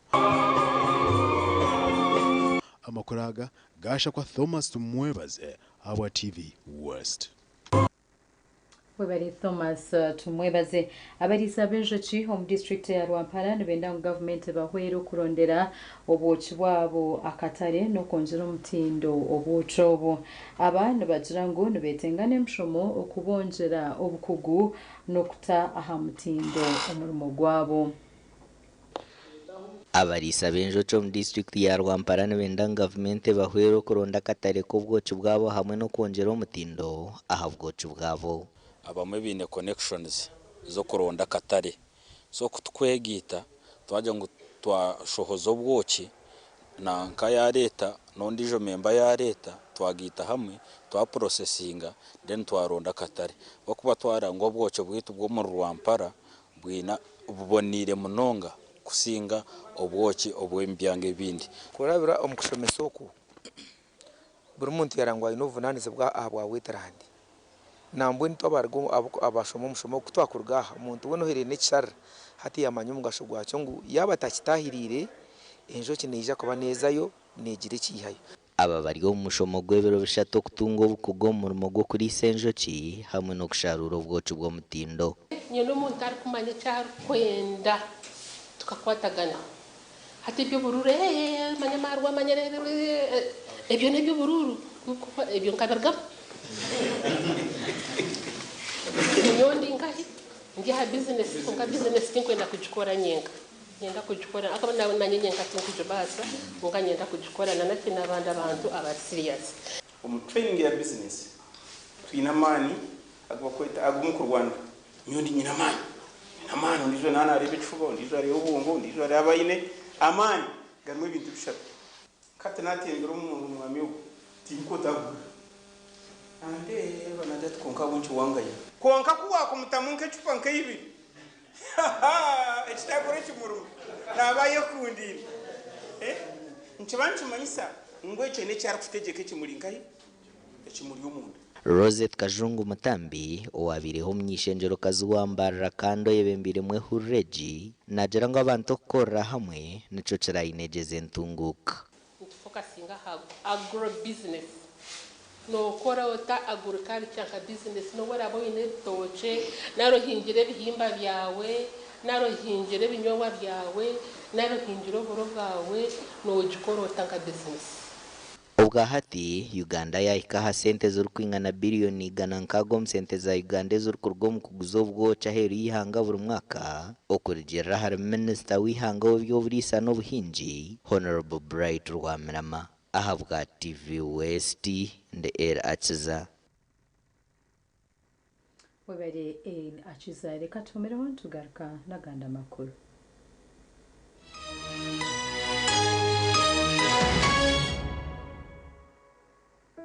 Amakuru aga gaashakwa Thomas Tumwebaze ahabwa TV West. Webale Thomas Tumwebaze. Abariisa b'enjoki omu disiturikiti ya Rwampara nibenda ngu gavumenti ebahwere okurondera obwoki bwabo akatare n'okwongyera omutindo obwoki obu. Aba nibagira ngu nibetenga n'emishomo okubongyera obukugu n'okuta aha mutindo omurimo gwabo. Abariisa b'enjoki omu disiturikiti ya Rwampara nibenda ngu gavumenti ebahwere okuronda akatare k'obwoki bwabo hamwe n'okwongyera omutindo aha bwoki bwabo. Abamwe baine connections z'okuronda akatare so ku tukwegaita twagira ngu twashohoza obwoki nanka yareeta n'ondiijo memba yareeta twagaita hamwe twapurosesinga then twaronda akatare ahabw'okuba twareeba ngu obwoki bwaitu bw'omuri Rwampara bwine buboniire munonga kusinga obwoki obw'omu byanga ebindi. Kurabira omu kushomesa oku, buri muntu yarangwa aine obuvunanizibwa aha bwa wetland. Nambwenu itwe abaruga abashoma omushomo ogu kutwakuruga aha, omuntu weena ohereire n'ekisharara hati yamanya omugasho gwakyo ngu yaaba atakitahiriire, enjoki neija kuba neezayo neegira eki eihayo. Aba bari omu mushomo gw'ebiro bishatu okutunga obukugu omu murimo gw'okuriisa enjoki hamwe n'okusharuura obwoki bw'omutindo. Nyine omuntu arikumanya eki arikwenda tukakwatagana. Hati eby'oburuuru ee manya amarwa manya ebyo n'eby'oburuuru ebyo nkabirugamu. Nyowe ndi nkahi? Ndi aha bizinesi kwonka bizinesi tinkwenda kugikora nyenka. Niinyenda kugikora ahakuba naanye nyenka tinkugibaasa kwonka niinyenda kugikora na naki n'abandi abantu abari serious. Omu training ya business twine amaani agu bakweta ag'omukurwanira. Nyowe ndi nyine amaani, nyine amaani ondiijo naaba nareeba ekifuba, ondiijo areeba obwongo, ondiijo areeba aine amaani garimu ebintu bishatu. Hati natembera omu mwami ogu tinkwo otaguhurira. Nandeeba nagira ati kwonka ahabw'enki wangaya? Kwonka ku waakumutamu nk'ecupa nk'eibiri, ekitakora ekimurimu naaba ayekundiire. Nikiba nikimanyisa ngu ekyo n'eki arikutegyeka ekimuri nkahi? Ekimuri omunda. Rosette Kajungu Mutambi, owabaireho omuny'eishengyerokazi wa Mbarara kandi oyebembeiremu ehururu egi, naagira ngu abantu okukorera hamwe nikyo kirayinegyeza entunguuka. Nitufokasinga aha agro business. Nookora ota agriculture nka business n'obu oraabe oine ebitookye nari ohingire ebihimba byawe nari ohingire ebinyoobwa byawe nari ohingire oburo bwawe noogikora ota nka business. Obwa hati, Uganda yaahika aha sente ezirikwingana biriyoni 160 omu sente za Uganda ezirikuruga omu kuguza obwoki aheeru y'eihanga buri mwaka, okurugiirira ahari minisita w'eihanga ow'eby'oburiisa n'obuhingi, Hon. Bright Rwamirama. Ahabwa TV West, ndi El Akiza. Webare El Akiza. Reka tuhumireho nitugaruka n'agandi amakuru.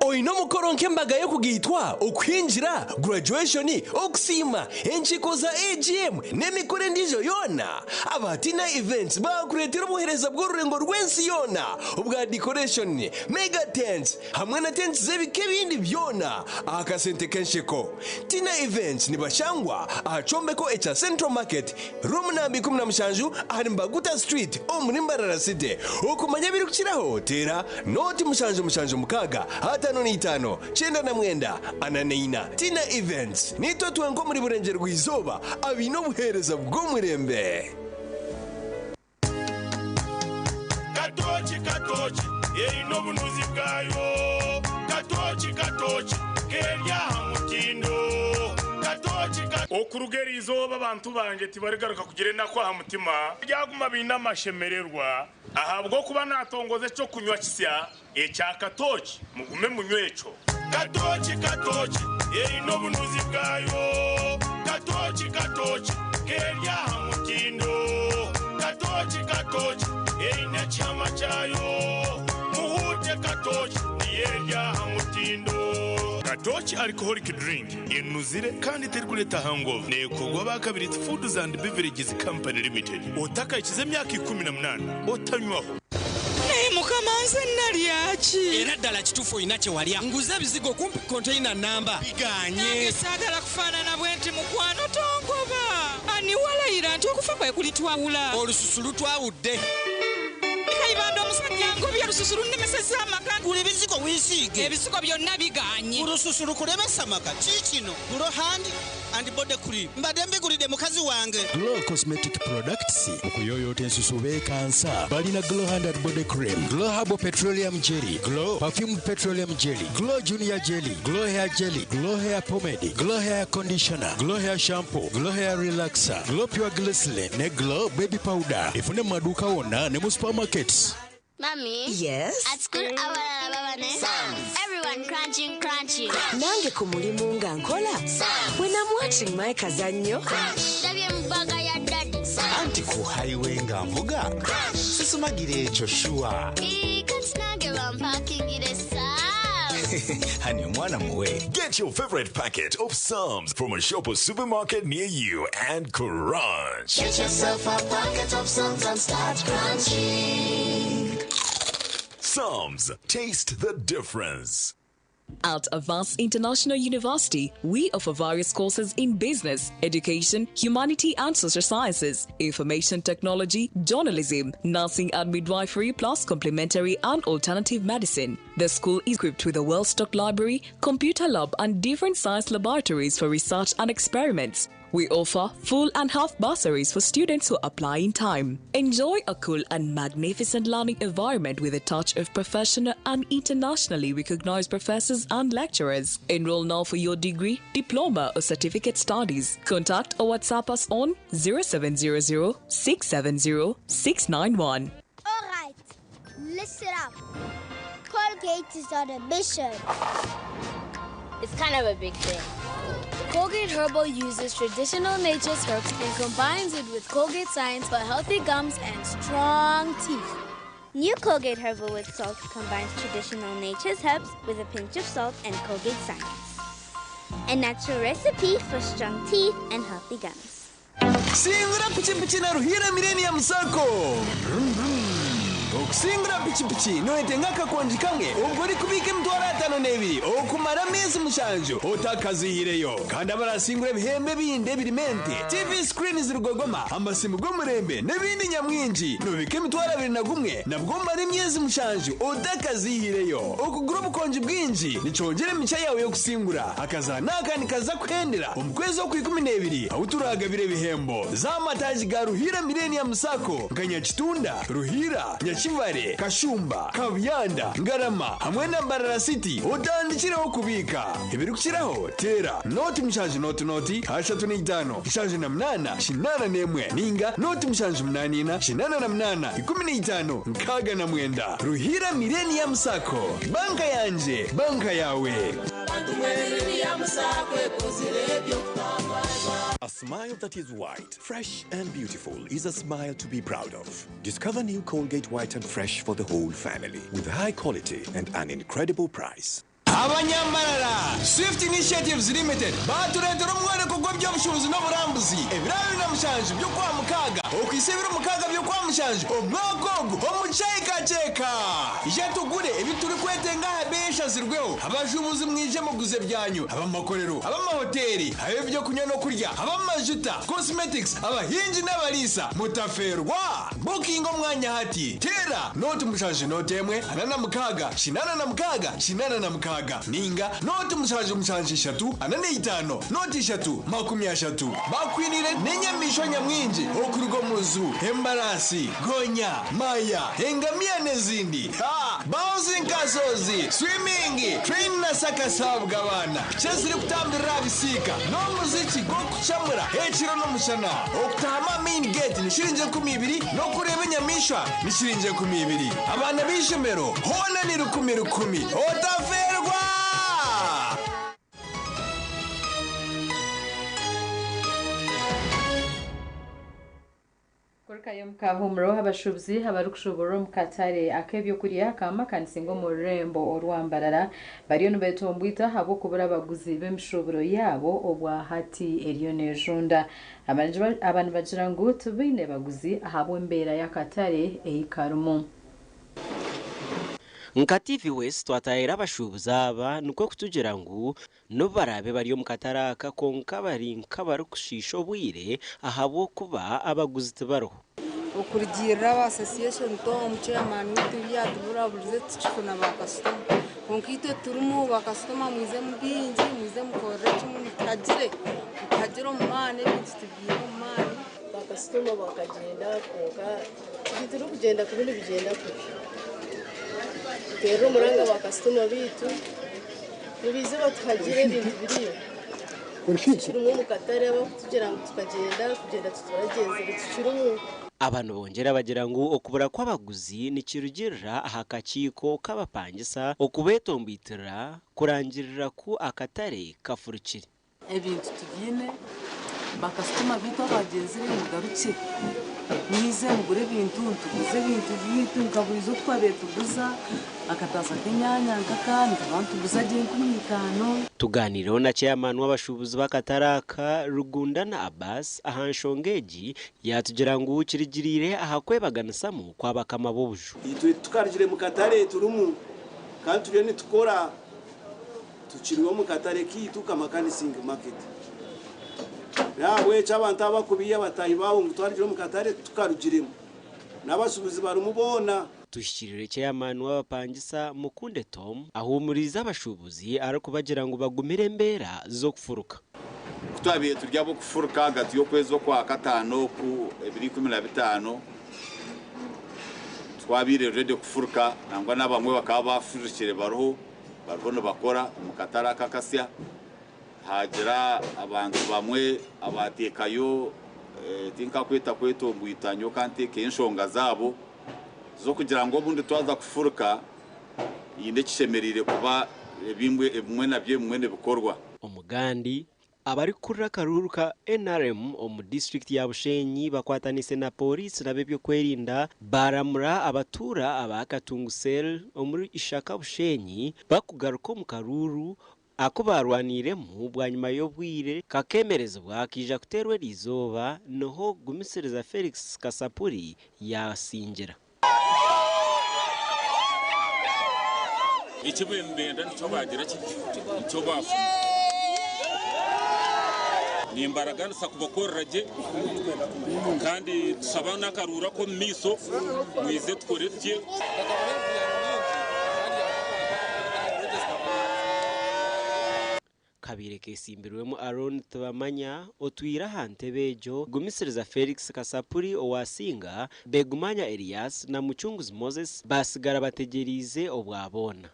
Oine omukoro nk'embaga y'okugaitwa, okuhingira, graduation, okusiima, enkiiko za AGM n'emikoro endiijo yoona? Aba Tina Events baakureetera obuheereza bw'orurengo rw'ensi yoona obwa decoration, mega tents hamwe na tents z'ebika ebindi byona aha kasente k'ensheko. Tina Events nibashangwa aha kyombeko ekya Central Market, Room namba 17 ahari Mbaguta Street omuri Mbarara City. Okumanya ebirikukiraho teera nooti 776 55 99 44. Tina Events, Niitwe twenka omuri Burengyerwa-izooba abaine obuheereza bw'omurembe. Katooki katooki eine obunuzi bwayo Katooki katooki keri aha mutindo Katooki ka. Okuruga eri izooba abantu bangye tibarigaruka kugira enaku aha mutima, baryaguma baine amashemererwa, ahabw'okuba naatongoza eky'okunywa kisya ekya katooki, mugume munywe ekyo. Katooki katooki eine obunuzi bwayo Katooki katooki keri aha mutindo Katooki katooki eine ekihama kyayo Muhuute katooki niyo eri aha mutindo. Katooki Alcoholic Drink enuzire kandi terikureeta hangover neekorwa aba Kabiriiti Foods and Beverages Company Limited. Otakahikize emyaka 18 otanywaho. Naye mukama nze nalya ki? Era ddala kitufu olina kyewalya. Nguze ebizigo kumpi container namba biganye. Nange sagala kufanana bwenti mukwano tongoba. Ani walayira nti okufa kwekulitwawula. Olususu lutwawudde. Kayibanda omusajja. Wangobye olususu lunnemesezza amaka. Gula ebizigo weesiige. Ebizigo byonna bigaanye. Olususu lukulemesa amaka. Kiikino Glow Hand and Body Cream. Mbadde mbigulidde mukazi wange. Glow Cosmetic Products okuyoyoota ensusu beekansa balina Glow Hand and Body Cream, Glow Herbal Petroleum Jelly, Glow Perfumed Petroleum Jelly, Glow Junior Jelly, Glow Hair Jelly, Glow Hair Pomade, Glow Hair Conditioner, Glow Hair Shampoo, Glow Hair Relaxer, Glow Pure Glycerin ne Glow Baby Powder. Efune mu maduuka wonna ne mu supermarkets. Mommy. Yes? At school, abalala baba ne Everyone crunching, crunching. Nange ku mulimu nga nkola. When I'm watching my kazannyo. Ndabye mu bbaga ya daddy. Anti ku highway nga nvuga sisumagira ekyo sure. Ii, kati nange bampakingire Sam's. Hani omwana muwe. Get your favorite packet of Psalms from a shop or supermarket near you and crunch. Get yourself a packet of Psalms and start crunching. Psalms, taste the difference. At Avance International University, we offer various courses in business, education, humanity and social sciences, information technology, journalism, nursing and midwifery, plus complementary and alternative medicine. The school is equipped with a well stocked library, computer lab, and different science laboratories for research and experiments. We offer full and half bursaries for students who apply in time. Enjoy a cool and magnificent learning environment with a touch of professional and internationally recognized professors and lecturers. Enroll now for your degree, diploma, or certificate studies. Contact or WhatsApp us on 0700 670 691. All right, listen up. Colgate is on a mission. It's kind of a big thing. Colgate Herbal uses traditional nature's herbs and combines it with Colgate science for healthy gums and strong teeth. New Colgate Herbal with Salt combines traditional nature's herbs with a pinch of salt and Colgate science. A natural recipe for strong teeth and healthy gums. Singura pichipichi na Ruhira Millennium Sacco. Vroom, vroom. Okusingura pichipichi noetenga akakonji kamwe ubwo uri kubika emitwaro 52 okumara amezi 7 otakazihireyo kandi abarasingura ebihembe bindi ebirimente TV screen zirugogoma amasimu g'omurembe n'ebindi nyamwingi nobika emitwaro 21 nabwo mara emyezi 7 otakazihireyo okugura obukonji bwingi nicyongera emica yawe yo kusingura akazana akandi kaza kuhendera omu kwezi okwa 12 aho turagabira ebihembo z'amataji ga Ruhira Millennium Sacco nka Nyakitunda, Ruhira, Nyakivale, Kashumba, Kabuyanda, Ngarama hamwe na Mbarara City utandikireho kubika ibirikukiraho tera noti 7 noti noti 35 78 81 ninga noti 7 84 8 15 69 Ruhira Millennium Sacco, banka yanje, banka yawe. A smile that is white, fresh, and beautiful is a smile to be proud of. Discover new Colgate White and Fresh for the whole family with high quality and an incredible price. Abanyambarara Swift Initiatives Limited baturetera umwereko gw'ebyobushubuzi n'oburambuzi ebiro 27 by'okwa mukaaga okwisa ebiro 6 by'okwa mushanju omwaka ogu omukyekaceka ije tugure ebi turi kwetenga aha beshazirweho abashubuzi mwije muguze byanyu abamakorero, abamahoteli, ab'ebyo kunywa no kurya, abamajuta, cosmetics, abahingi n'abarisa mutaferwa booking omwanya hati tera noti 7 noti 1 46 86 86 ninga noti 7 7 3 45 noti 3 30 bakwinire n'enyamisho nyamwingi okuruga omuzu embarasi gonya maya engamiya n'ezindi ha bouncing castles, swimming train na sakasabwa abana chess iri kutambirira abisiika n'omuziki gw'okucamura ekiro n'omushana okutahama main gate ni shiringi 20 n'okureeba enyamishwa ni shiringi 20 abaana b'ishomero hoona ni 10 10 otaferwa. Kurukayo mukahumuro abashubuzi abarikushubura omu katare ak'ebyokurya kamakanisinga omu rurembo orwambarara bariyo nibetombwita ahabw'okubura abaguzi b'emishuburo yaabo obwahati eriyo nejunda. Aba nibagira ngu tibaine baguzi ahabw'embeera y'akatare eyikarimu. Nka TV West twatahira abashubuzi aba nikwo kutugira ngu n'obu baraabe bari omu katare aka konka bari nk'abarikushiisha obwire ahabw'okuba abaguzi tibariho. Okurugiirira aba association Tom chairman waitu ebi yatuburaburize tukifuna ba kasitoma kwonka itwe turimu ba kasitoma mwize mu bwingi mwize mukorere kimwe mutuhagire mutuhagire omu maani ebintu tubiihe omu maani. Ba kasitoma bakagyenda kwonka titurikugyenda kubi nibigyenda kubi. Tuteerere omuranga ba kasitoma baitu nibaija batuhagire ebintu biriyo. Tukirimu omu katare abarikutugira ngu tukagyenda kugyenda tituragyenzire tukirimu. Aba nibongyera bagira ngu okubura kw'abaguzi nikirugirira aha kakiiko k'abapangisa okubetomboitira kurangirira ku akatare kafurukire. Ebintu tubiine, bakasitoma baitu abagyenzire mugarukye mwize mugure ebintu, nituguza ebintu byaitu nka buriijo oku twabaire tuguza akataasa k'enyaanya nk'aka nituba nituguza gye 5000. Tugaaniireho na Chairman w'abashuubuzi b'akatare aka, Rugundana Abbas aha nshonga egi yaatugira ngu kirigiriire aha kwebaganisamu kw'abakama b'obuju. Itwe tukarugire mu katare turimu kandi turiyo nitukora. Tukiri omu katare kaitu Kamakani Sing Market. N'ahabw'ekyo abantu abakubiiha bataahi baabo ngu twarugire omu katare titukarugiremu. N'abashuubuzi barimu boona. Tuhikiriire Chairman w'abapangisa Mukunde Tom ahuumuriize abashuubuzi arikubagira ngu bagumire embeera z'okufuruka. Ku twabaire turi ab'okufuruka ahagati y'okwezi okwa kataano oku ebiro 15, twabaire ready kufuruka nangwa n'abamwe bakaba baafurukire bariho. Bariho nibakora omu katare aka akasya, haagira abantu bamwe abaateekayo tinkakweta kwetombwita nyowe ka nteekeyo enshonga zaabo z'okugira ngu obundi twaza kufuruka haine ekishemereire kuba ebimwe nabyo ebimwe nibikorwa. Omugandi Abarikukurira akaruuru ka NRM omu disiturikiti ya Bushenyi bakwataniise na Pooriisi n'ab'eby'okwerinda baaramura abatuura aba Katungu Cell omuri Ishaka Bushenyi bakugaruka omu karuuru aku baarwaniiremu bwanyima y'obwire kakeemerezibwa kaija kuteerwa eriizooba niho Gumisiriza Felix Kasapuri yaasingira. Eki nibenda nikyo baagira ki? Nikyo baafuna. Nimbaraganisa kubakorera gye kandi tusaba n'akaruuru ak'omu maisho mwije tukore gye. Kabaire kesimbirwemu Aaron Tibamanya otwire aha ntebe egyo, Gumisiriza Felix Kasapuri owasinga, Begumanya Elias na Mucunguzi Moses basigara bategyereize obwa boona.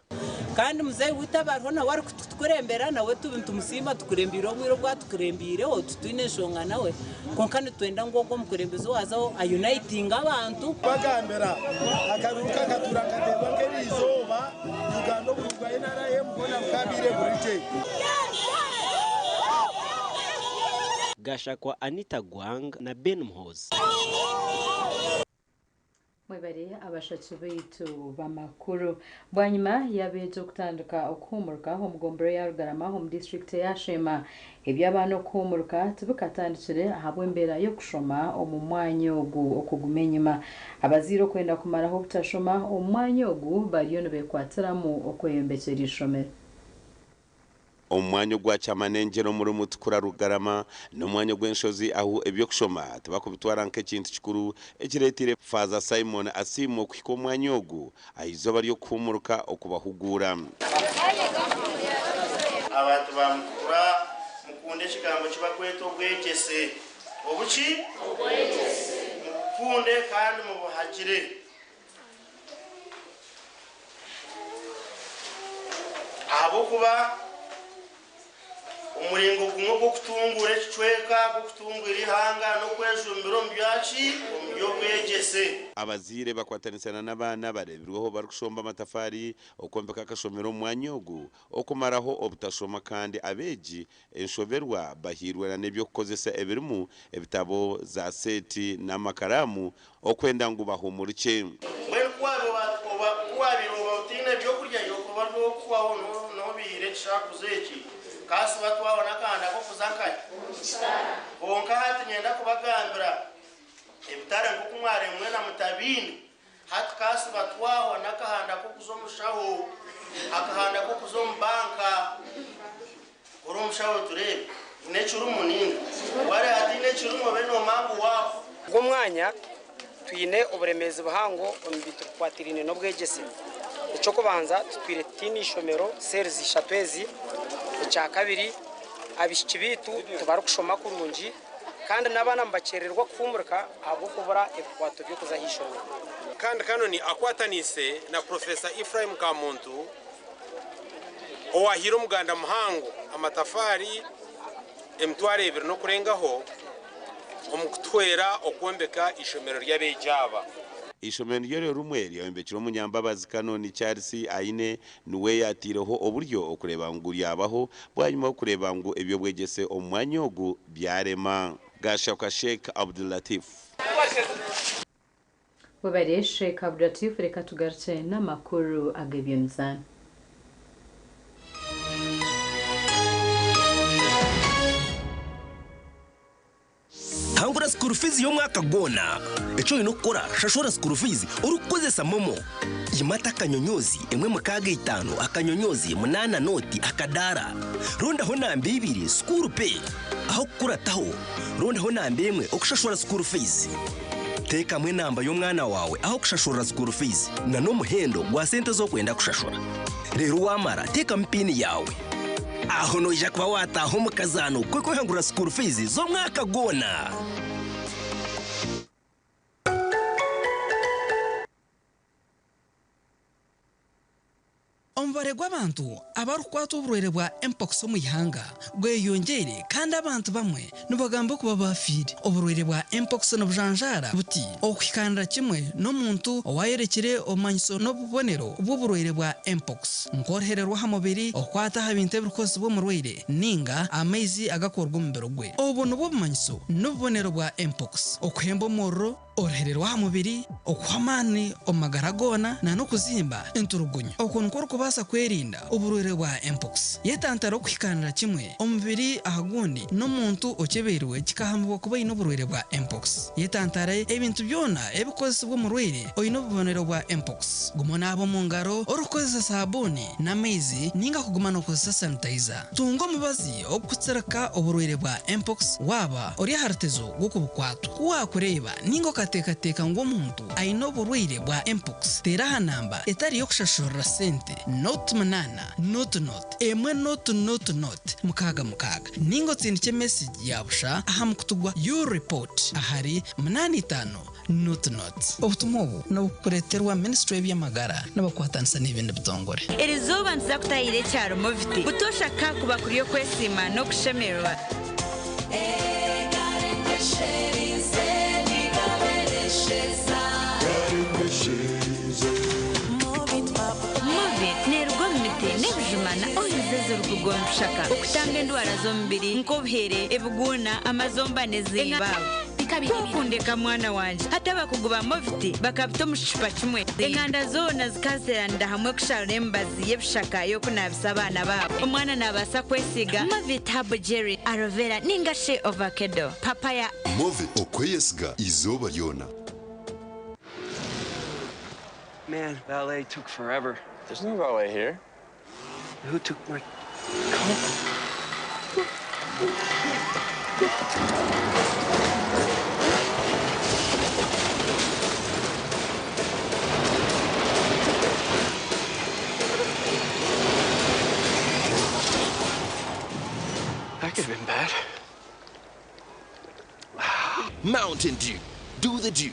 Kandi muzeeyi waitu aba ariho nawe arikutukurembera nawe nitumusiima atukurembeire obwire obu atukurembeireho titwine nshonga nawe kwonka nitwenda ngu ogwo omukurembeze owaazaho ayunayitinge abantu. Bagambira akaruuru kakatuura kateerwa nk'eriizooba Uganda obururu bwa NRM bwona bukabaire buri gye. Gashakwa Anita Gwang na Ben Muhoozi. Mwebare abashaki baitu b'amakuru. Bwanyima y'abeegi okutandika okuhuumuruka omu gombora ya Rugarama omu disiturikiti eya Sheema, eby'abaana okuhuumuruka tibikatandikire ahabw'embeera y'okushoma omu mwanya ogu okuguma enyima. Abazaire okwenda kumaraho obutashoma omu mwanya ogu bariyo nibekwatiramu okweyombekyera eishomero. Omu mwanya ogwa Kyamanengyero omuri Mutukura Rugarama n'omwanya ogw'enshozi ahu eby'okushoma tibakubitwara nk'ekintu kikuru ekireteire Faaza Simon Asiimwe okuhika omu mwanya ogu aha izooba ry'okuhuumuruka okubahuguura. Abantu ba Mutukura mukunde ekigambo eki barikweta obwegyese. Obuki? Obwegyese. Mubukunde kandi mubuhagire. Ahabw'okuba omuringo gumwe ogw'okutunguura ekicweka, gw'okutunguura eihanga n'okwejumbira omu byaki? Omu by'obwegyese. Abazaire bakwatanisana n'abaana bareebirweho barikushomba amatafaari okwombeka akashomero omu mwanya ogu okumaraho obutashoma kandi abeegi enshoberwa bahairwe na n'eby'okukozesa ebirimu ebitabo, za seeti n'amakaraamu okwenda ngu bahuumurukye. Mbwenu ku waabaire oba otaine by'okurya, iwe oba ori ow'okuhwaho noobihiira ekishakuzo eki, kaasiba twabona akahanda k'okuza nkahi? Kwonka hati niinyenda kubagambira ebitare nk'oku mwaremwe mwena mutabiine. Hati kaasiba twahwa n'akahanda k'okuza omushaho, akahanda k'okuza omu banka. Ori omushaho tureebe. Haine ekirimu nainga? Wari hataine ekirimu obe noomanya ngu waafa. Ogwo omwanya Twine oburemeezi buhango omu bintu bikwatiraine n'obwegyese. Eky'okubanza tutwire tutaine ishomero series ishatu ezi. Ekyakabiri abaishiki baitu tibarikushoma kurungi kandi n'abaana nibakyerererwa kuhuumurika ahabw'okubura ebikwato by'okuza aha ishomero. Kandi Kanoni akwataniise na Professor Ephraim Kamuntu owahaire omuganda muhango amatafaari 2000 n'okurengaho omu kutuhwera okwombeka eishomero ry'abeegi aba. Eishomero niryo rimwe ryayombekirwe Omunyambabazi Canon Charles Aine niwe yateireho oburyo okureeba ngu ryabaho bwanyima y'okureeba ngu eby'obwegyese omu mwanya ogu byarema. Gashakwa Sheikh Abdulatif. Webare Sheikh Abdulatif reka tugarukye n'amakuru ag'eby'emizaano. Hangura school fees y'omwaka gwona. Eki oine kukora, shashura school fees orikukozesa MoMo. Yimata akanyonyoozi 165 akanyonyoozi 8 nooti akadaara. Rondaho namba ibiri school pay. Aho kukurataho, rondaho namba emwe okushashura school fees. Teekamu enamba y'omwana waawe aho kushashurira school fees na n'omuhendo gwa sente ezi orikwenda kushashura. Reero waamara teekamu piini yaawe. Aho noija kuba waataaha omu kazaano k'okwehangurira school fees z'omwaka gwona. Omubare gw'abantu abarikukwatwa oburwaire bwa Mpox omu ihanga gweyongyeire kandi abantu bamwe nibagamba kuba baafiire. Oburwaire bwa Mpox nibujanjaara buti okuhikaanira kimwe n'omuntu owaayorekire obumanyiso n'obubonero bw'oburwaire bwa Mpox nk'oruhere rw'aha mubiri, okukwata aha bintu ebirikukozesibwa omurwaire ninga amaizi agakuruga omu mubiri gwe. Obu nibwo bumanyiso n'obubonero bwa Mpox, okuhemba omuriro, Oruhere rw'aha mubiri, okuhwa amaani omu magara goona na n'okuzimba enturugunyu. Okwo nikwo orikubaasa kwerinda oburwaire bwa mpox. Yetantare okuhikaanira kimwe omubiri aha gundi n'omuntu okyebeirwe kikahamibwa kuba aine oburwaire bwa mpox. Yetantare ebintu byona ebikukozesibwa omurwaire oine obubonero bwa mpox. Guma onaabe omu ngaro orikukozesa saabuuni n'amaizi ninga kuguma nookozesa sanitayiza. Tunga omubazi ogurikutsirika oburwaire bwa mpox waaba ori aha rutezo rw'okubukwatwa. Ku waakureeba ninga okateekateeka ngu omuntu aine oburwaire bwa mpox, teera aha namba etari y'okushashurira sente, nought munaana, nought nought, emwe nought nought nought, mukaaga mukaaga, ninga otsindikye mesegi ya busha aha mukutu gwa U-Report ahari munaana itaano nought nought. Obutumwa obu nibukureeterwa Minisitule y'eby'amagara nibakwatanisa n'ebindi bitongore. Erizooba nituza kutahirira ekyaro Moviti. Butoosha ka kuba kuri okwesiima n'okushemererwa. Movit neeruga omu miti n'ebijuma na oils ezirikuruga omu bishaka okutanga endwara z'omubiri nk'obuhere, ebiguuna, amazomba n'ezindi. Kwokundeka mwana wangye. Hati abakugu ba Movit bakabita omu kicupa kimwe. Enganda zoona zikazeeranira hamwe kusharura emibazi y'ebishaka y'okunaabisa abaana baabo. Omwana naabaasa kwesiiga Movit Herbal Jelly, Aloe Vera ninga shi Ovakedo, Papaya. Movit, okweyesiga eizooba ryona. Man, valet took forever. There's no valet here. Who took my car? That could have been bad. Mountain Dew. Do the dew.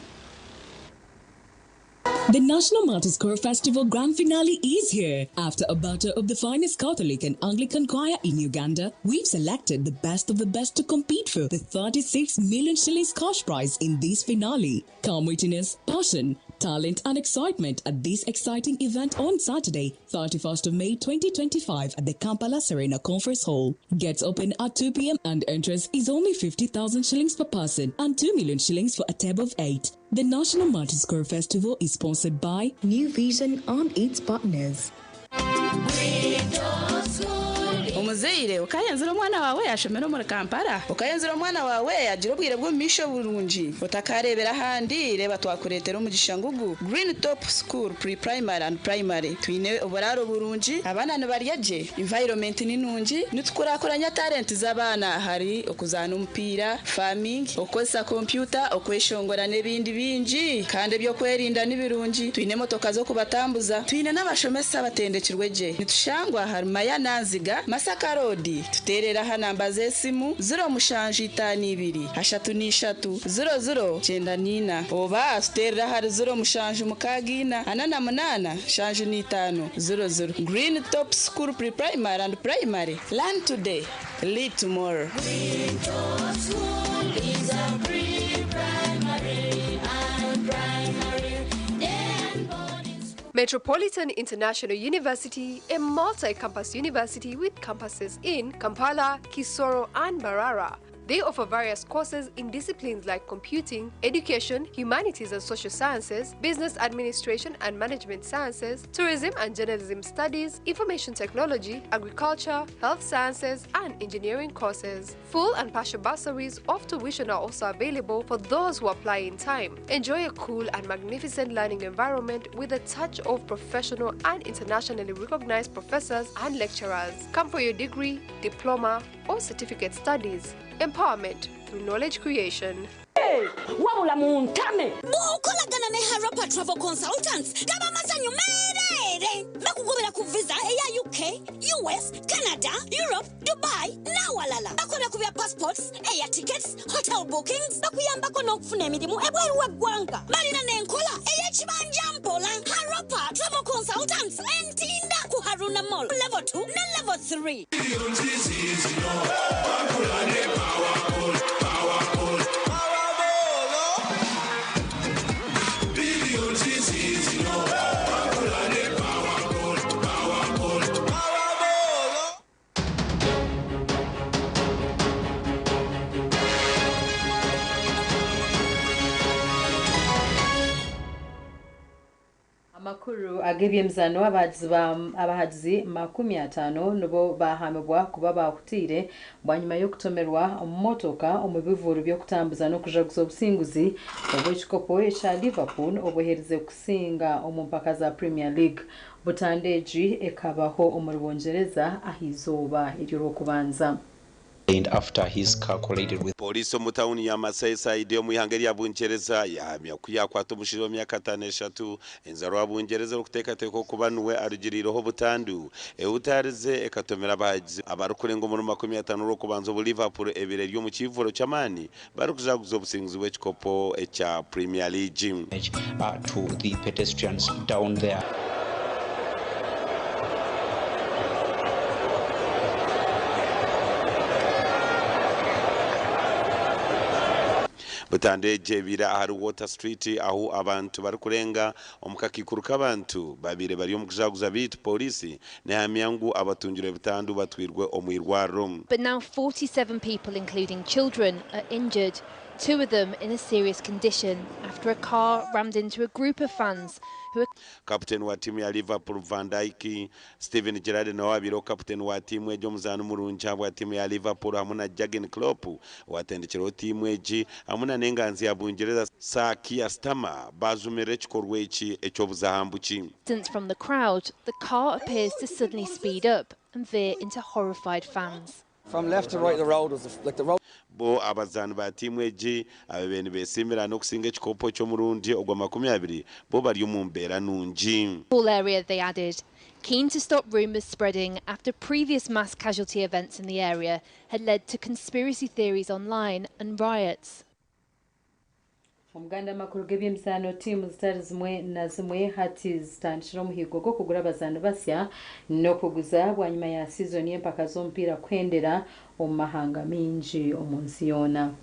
The National Martyrs Choir Festival Grand Finale is here. After a battle of the finest Catholic and Anglican choir in Uganda, we've selected the best of the best to compete for the 36 million shillings cash prize in this finale. Come witness passion, talent, and excitement at this exciting event on Saturday, 31st of May 2025 at the Kampala Serena Conference Hall. Gets open at 2 p.m. and entrance is only 50,000 shillings per person and 2 million shillings for a table of 8. The National Martyrs Choir Festival is sponsored by New Vision and its partners. Nk'omuzaire okayenzire omwana waawe yashomera omuri Kampala? Okayenzire omwana waawe yagira obwire bw'omumaisho burungi? Otakareebera ahandi, reeba twakureetera omugisha ngugu Green Top School Pre-Primary and Primary. Twine oburaaro burungi, abaana nibarya gye, environment ni nungi, nitukurakuranya talent z'abaana ahari okuzaana omupiira, farming, okukozesa kompyuta, okweshongora n'ebindi bingi. Kandi eby'okwerinda ni birungi, twine emotoka z'okubatambuza, twine n'abashomesa abatendekirwe gye. Nitushangwa ahari Mayana Nziga, Masaka Road. Tuteerere aha namba z'esimu, 0752 33 00 94 oba tuteerere ahari 0764 48 75 00. Green Top School Pre-Primary and Primary, learn today, lead tomorrow. Metropolitan International University, a multi-campus university with campuses in Kampala, Kisoro, and Mbarara. They offer various courses in disciplines like computing, education, humanities and social sciences, business administration and management sciences, tourism and journalism studies, information technology, agriculture, health sciences, and engineering courses. Full and partial bursaries of tuition are also available for those who apply in time. Enjoy a cool and magnificent learning environment with a touch of professional and internationally recognized professors and lecturers. Come for your degree, diploma, or certificate studies. Empowerment through knowledge creation. Wabula muntame. Bw'okolagana ne Harapa Travel Consultants gaba masanyu meereere. Bakugobera ku visa eya UK, US, Canada, Europe, Dubai n'awalala. Bakola ku bya passports, air tickets, hotel bookings, bakuyambako n'okufuna emirimu ebweru w'eggwanga. Balina n'enkola ey'ekibanja mpola. Harapa Travel Consultants Entinda ku Haruna Mall level 2 ne level 3. Amakuru ag'ebyemizaano, abahagizi 50 nibo bahamibwa kuba bahutiire bwanyima y'okutomerwa motoka omu bivuuru by'okutambuza n'okujaguza obusinguzi obw'ekikopo ekya Liverpool obuherize kusinga omu mpaka za Premier League. Butanda egi ekabaho omuri Bungyereza aha izooba ery'orwokubanza. After his car collided with Polisi omu tawuni ya Merseyside omu ihanga erya Bungyereza yahamya ku yakwata omushaija w'emyaka 53 enzarwa wa Bungyereza orikuteekateeka okuba niwe arugiriireho obutandu ehutaarize ekatomera abahagizi abarikurenga omuri 50 orw'okubanza obu Liverpool ebaire eri omu kiivuro ky'amaani barikujaguza obusinguzi bw'ekikopo ekya Premier League. To the pedestrians down there. Butanda egi ebaire ahari Water Street ahu abantu barikurenga omu kakiikuru k'abantu babaire bari omu kujaguza beitu pooriisi nehamya ngu abatungirwe butandu batwirwe omu irwariro. But now 47 people, including children, are injured, two of them in a serious condition after a car rammed into a group of fans who Kaputeni wa tiimu ya Liverpool Van Dijk, Steven Gerrard nawe abaireho kaputeni wa tiimu egi omuzaani murungi ahabwa tiimu ya Liverpool hamwe na Jurgen Klopp owatendekireho tiimu egi hamwe na n'enganzi ya Bungyereza Sir Keir Starmer baajumirira ekikorwa eki eky'obuzahambuki. Distance from the crowd, the car appears to suddenly speed up and veer into horrified fans. From left to right, the road was like the road. Bo abazaani ba tiimu egi ababaire nibeesiimira n'okusinga ekikopo ky'omurundi ogwa 20 bo bari omu mbeera nungi. All area, they added, keen to stop rumours spreading after previous mass casualty events in the area had led to conspiracy theories online and riots. Omuganda amakuru g'ebyemizaano, tiimu zitari zimwe na zimwe hati zitandikire omuhigo gw'okugura abazaani basya n'okuguza bwanyima ya sizoni y'empaka z'omupiira kuhendera omu mahanga mingi omu nsi yoona.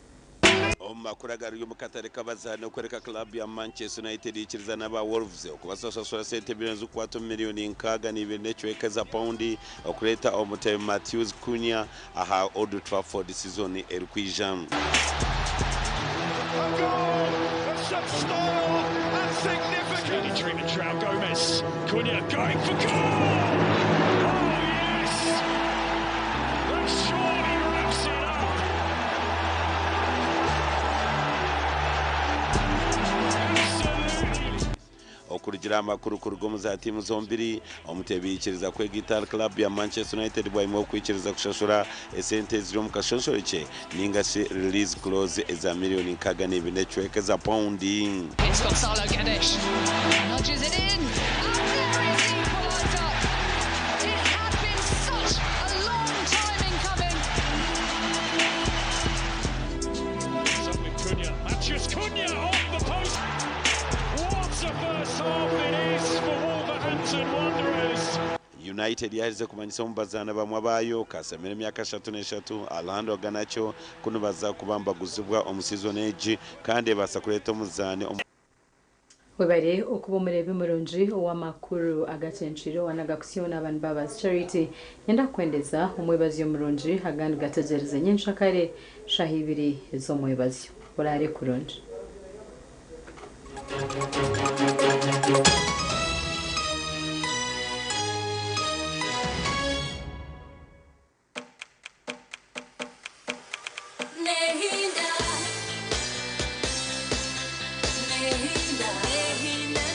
Omu makuru agari omu katare k'abazaani, okworeka club ya Manchester United ikiriza n'aba Wolves okubasasasura sente miliyoni zikukwata omu miliyoni 62 n'ekicweka eza paundi okureeta omutebi Matheus Cunha aha Old Trafford sizoni erikwija. Such style and significant. Treatment João Gomez. Cunha going for goal! Oh, yes! Kurugira aha makuru kuruga omu za tiimu zombiri, omuteebi yaikiriza kwegaita ahari club ya Manchester United bwanyima y'okwikiriza kushashura esente eziri omu kashonshorekye ninga shi release clause eza miriyoni 62 n'ekicweka eza paundi. It's Gonzalo Guedes. Nudges it in. And there is the equaliser. It had been such a long time in coming. Up with Cunha. Matheus Cunha off the post. What a first half it is for Wolverhampton Wanderers. United yaherize kumanyisa omu bazaani bamwe abaayo, Casemiro emyaka 33, Alejandro Garnacho ku nibaza kuba nibaguzibwa omu sizoni egi kandi ebaasa kureeta omuzaani omu. Webare okuba omureebi murungi ow'amakuru agacencwire owa Nagakusyona Abantu Babazi Charity. Nyenda kukwendeza omwebazyo murungi agandi gategyereze nyenkyakare shaaha ibiri z'omwebazyo. Oraare kurungi. Nehinda, nehinda, nehinda,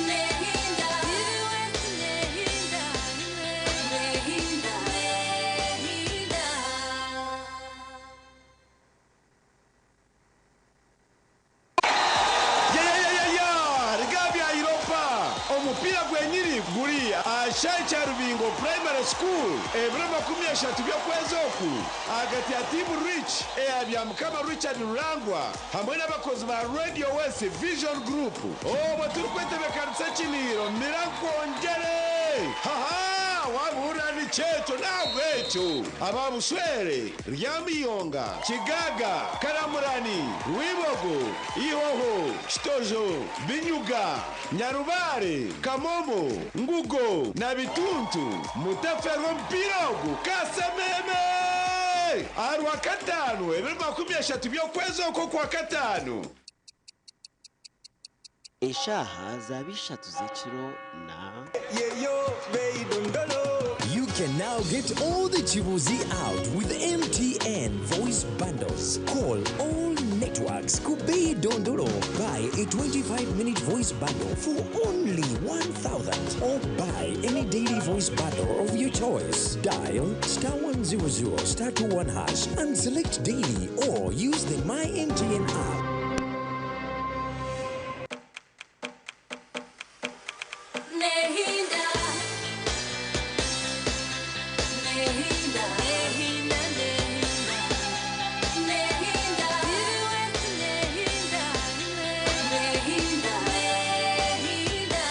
nehinda, nehinda, nehinda, nehinda. Yayayaya! Rigabi ya Europa! Omupiira gwenyini guri aha kishaayi kya Rubingo Primary School ebiro 30 by'okwezi oku ahagati ya tiimu Rich eya Byamukama Richard Rurangwa hamwe n'abakozi ba Radio West Vision Group. Obwo turikwetebekanisa ekiniiro mira nkwongyere! Haha! Wabuhurira nikyo ekyo n'ahabw'ekyo aba Bushwere, Ryamiyonga, Kigaga, Karamurani, Rwibogo, Ihoho, Kitojo, Binyuga, Nyarubare, Kamomo, Ngugo na Bituntu mutaferwa omupiira ogu kasememe! Aha Rwakataano ebiro 30 by'okwezi oku Okwakataano. Eshaaha zaaba ishatu z'ekiro na. You can now get all the Chibuzi out with MTN voice bundles. Call all networks. Kubei Dondolo. Buy a 25-minute voice bundle for only 1,000 or buy any daily voice bundle of your choice. Dial star 100 star 21 hash and select daily or use the My MTN app. Nehinda, nehinda, nehinda, nehinda, nehinda, nehinda, nehinda.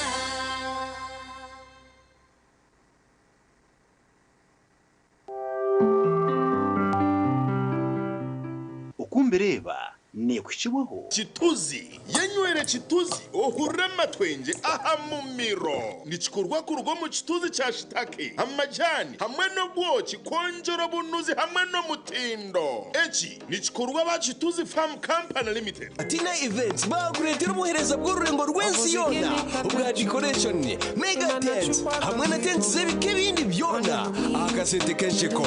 Okumbireeba neekuhikibwaho. Kituzi yenywere kituzi ohurire amatwengye aha mumiro nikikorwa kuruga omu kituzi kya shitake amajani hamwe n'obwoki kwongyera obunuzi hamwe n'omutindo eki nikikorwa aba Kituzi Farm Company Limited. Tina Events bakureetera obuheereza bw'orurengo rw'ensi yoona obwa decoration, mega tent hamwe na tents z'ebika ebindi byona aha kasente k'ensheko.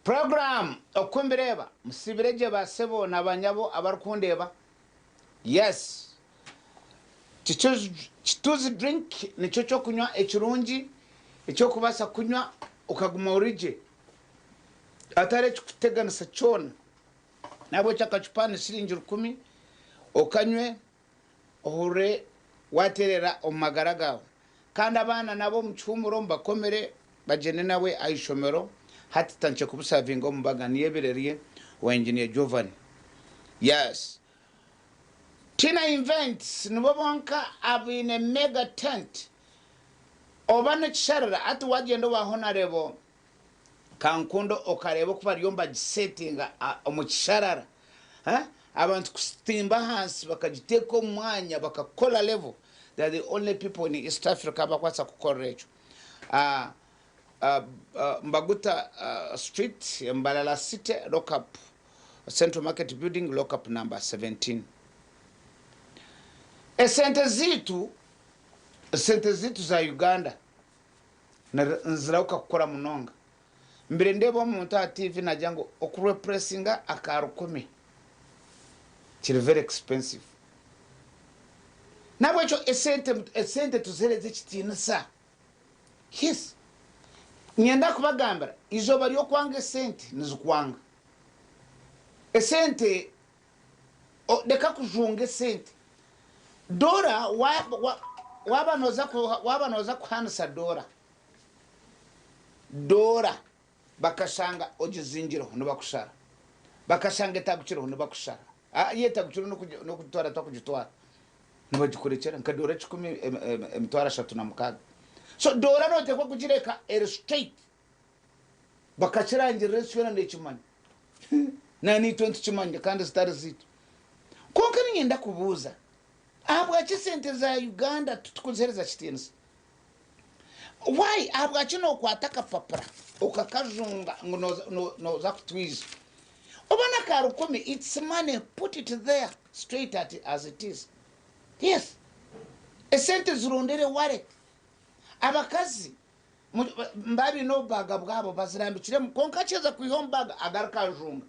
Program Okumbireeba musibire gye basebo na banyabo abarikundeeba. Yes, Kituzi drink nikyo kyokunywa ekirungi ekyokubaasa kunywa okaguma ori gye hatariho ekikuteganisa kyona. Nahabwekyo akacupa ni siringi rukumi okanywe ohurire waterera omu magara gaawe. Kandi abaana nabo omu kihuumuro mubakomere bagyende nawe aha ishomero hati tutandikye kubusavinga omu mbaga niyo ebirerye owa Engineer Jovan. Yes. Tina Events nibo bonka abaine mega tent oba n'ekisharara hati wagyenda owa Honarebo Kankondo okareeba oku bariyo nibagisetinga omu kisharara abantu kusitimba ahansi bakagiteeka omu mwanya bakakora level they are the only people in East Africa abakubaasa kukorera ekyo. Mbaguta Street, Mbarara City, Lockup, Central Market Building, Lockup number 17. Esente zaitu, esente zaitu za Uganda nizirahuka kukora munonga. Mbere ndeeba omuntu aha TV nagira ngu okureplacinga aka rukumi kiri very expensive. Nahabwekyo esente esente tuzihereze ekitiinisa. Yes. Niinyenda kubagambira eizooba ry'okwanga esente nizikwanga. Esente reka kujunga esente. Doora waaba nooza waaba nooza kuhaanisa doora, doora bakashanga ogizingireho nibakushara, bakashanga etagukireho nibakushara. Yo etagukireho n'okugitwara tibakugitwara, nibagikurekyera nka doora kikumi emitwaro 36. So doora nooteekwa kugireka eri straight bakakirangirira ensi yoona neekimanya. Nanaitwe nitukimanya kandi zitari zaitu. Kwonka niinyenda kubuuza, ahabwaki esente za Uganda titukuziheereza kitiinisa? Why? Ahabwaki nookwata akapapura okakajunga ngu nooza kutwija? Oba n'aka rukumi, it's money, put it there straight at as it is. Yes. Esente zirondere wallet. Abakazi nibaba baine obubaga bwabo bazirambikiremu kwonka akiheza kwiha omu baga agaruka ajunga.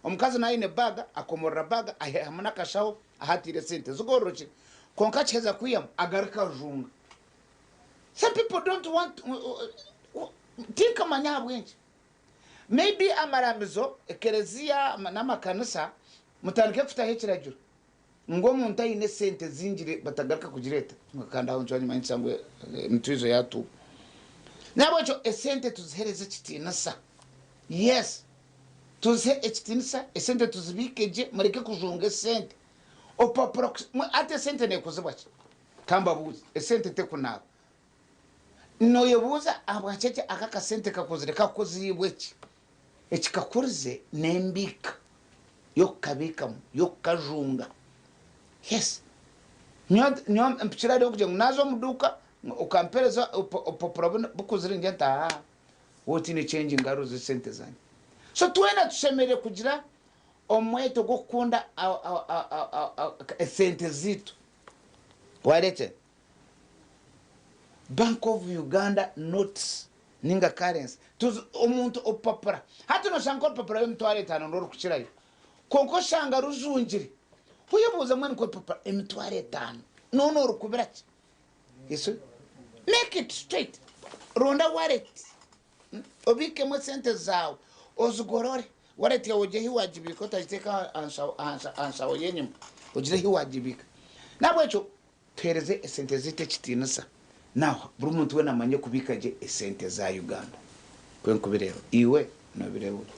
Omukazi naaba aine baga akomorora baga aihamu n'akashaho ahu ataire esente zigororokire kwonka akiheza kwihamu agaruka ajunga. Some people don't want tinkumanya ahabw'enki. Maybe amaramizo, ekereziya n'amakanisa mutandike kutaho ekiragiro ngu omuntu aine esente zingire batagaruka kugireeta kandi aho nikyo nimanyisa ngu emitwizo yatuuba. Nahabwekyo esente tuzihereze ekitiinisa. Yes, tuzihe ekitiinisa, esente tuzibiike gye, mureke kujunga esente. Opapura hati esente nekuzibwa ki? Kambabuuze, esente tekunaaba. Noyebuuza ahabwaki eki aka akasente kakuzire, kakuziibwe ki? Ekikakurize n'embiika y'okukabiikamu, y'okukajunga. Yes. Nyowe mpikire ahari okugira ngu naaza omu duuka okampereza obupapura bukuzire ningira nti aa waaba otiine change ngaruza esente zangye. So twena tushemereire kugira omweto gw'okukunda esente zaitu. Waarekyera? Bank of Uganda notes ninga currency tuzi omuntu obupapura hati noshanga nkorupapura rw'emitwaro 5 nirwo rukukirayo kwonka oshanga rujungire oyebuuza mbwenu nkorupapura 50,000 noona orukubira ki you see make it straight ronda wallet obiikemu esente zaawe ozigorore wallet yaawe ogire ahi wagibiika otagiteeka aha nshaho y'enyima ogire ahi wagibiika nahabwekyo Tuheereze esente zaitu ekitiinisa. Naho buri muntu weena amanye kubiika gye esente za Uganda. Nikwo nkubireeba. Iwe noobireeba ota?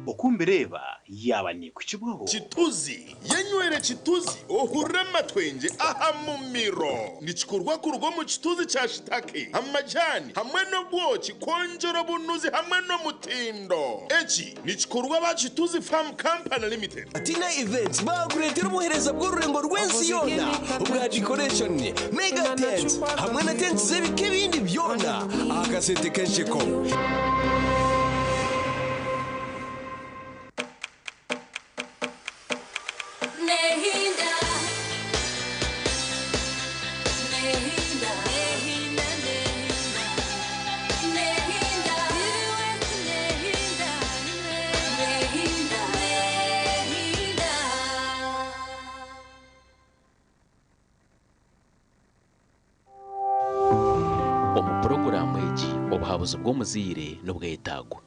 Oku mbireeba yaaba neekuhikibwaho. Kituzi, Yenywere kituzi ohurire amatwengye aha mumiro. Nikikorwa kuruga omu kituzi kya shitake, amajani hamwe n'obwoki kwongyera obunuzi hamwe n'omutindo. Eki nikikorwa aba Kituzi Farm Company Limited. Tina Events baakureetera obuheereza bw'orurengo rw'ensi yoona obwa decoration, mega tents hamwe na tents z'ebika ebindi byona aha kasente k'ensheko. Nehinda, nehinda, nehinda, nehinda, nehinda, nehinda, nehinda. Omu puroguraamu egi obuhabuzi bw'omuzaire nibwetagwa.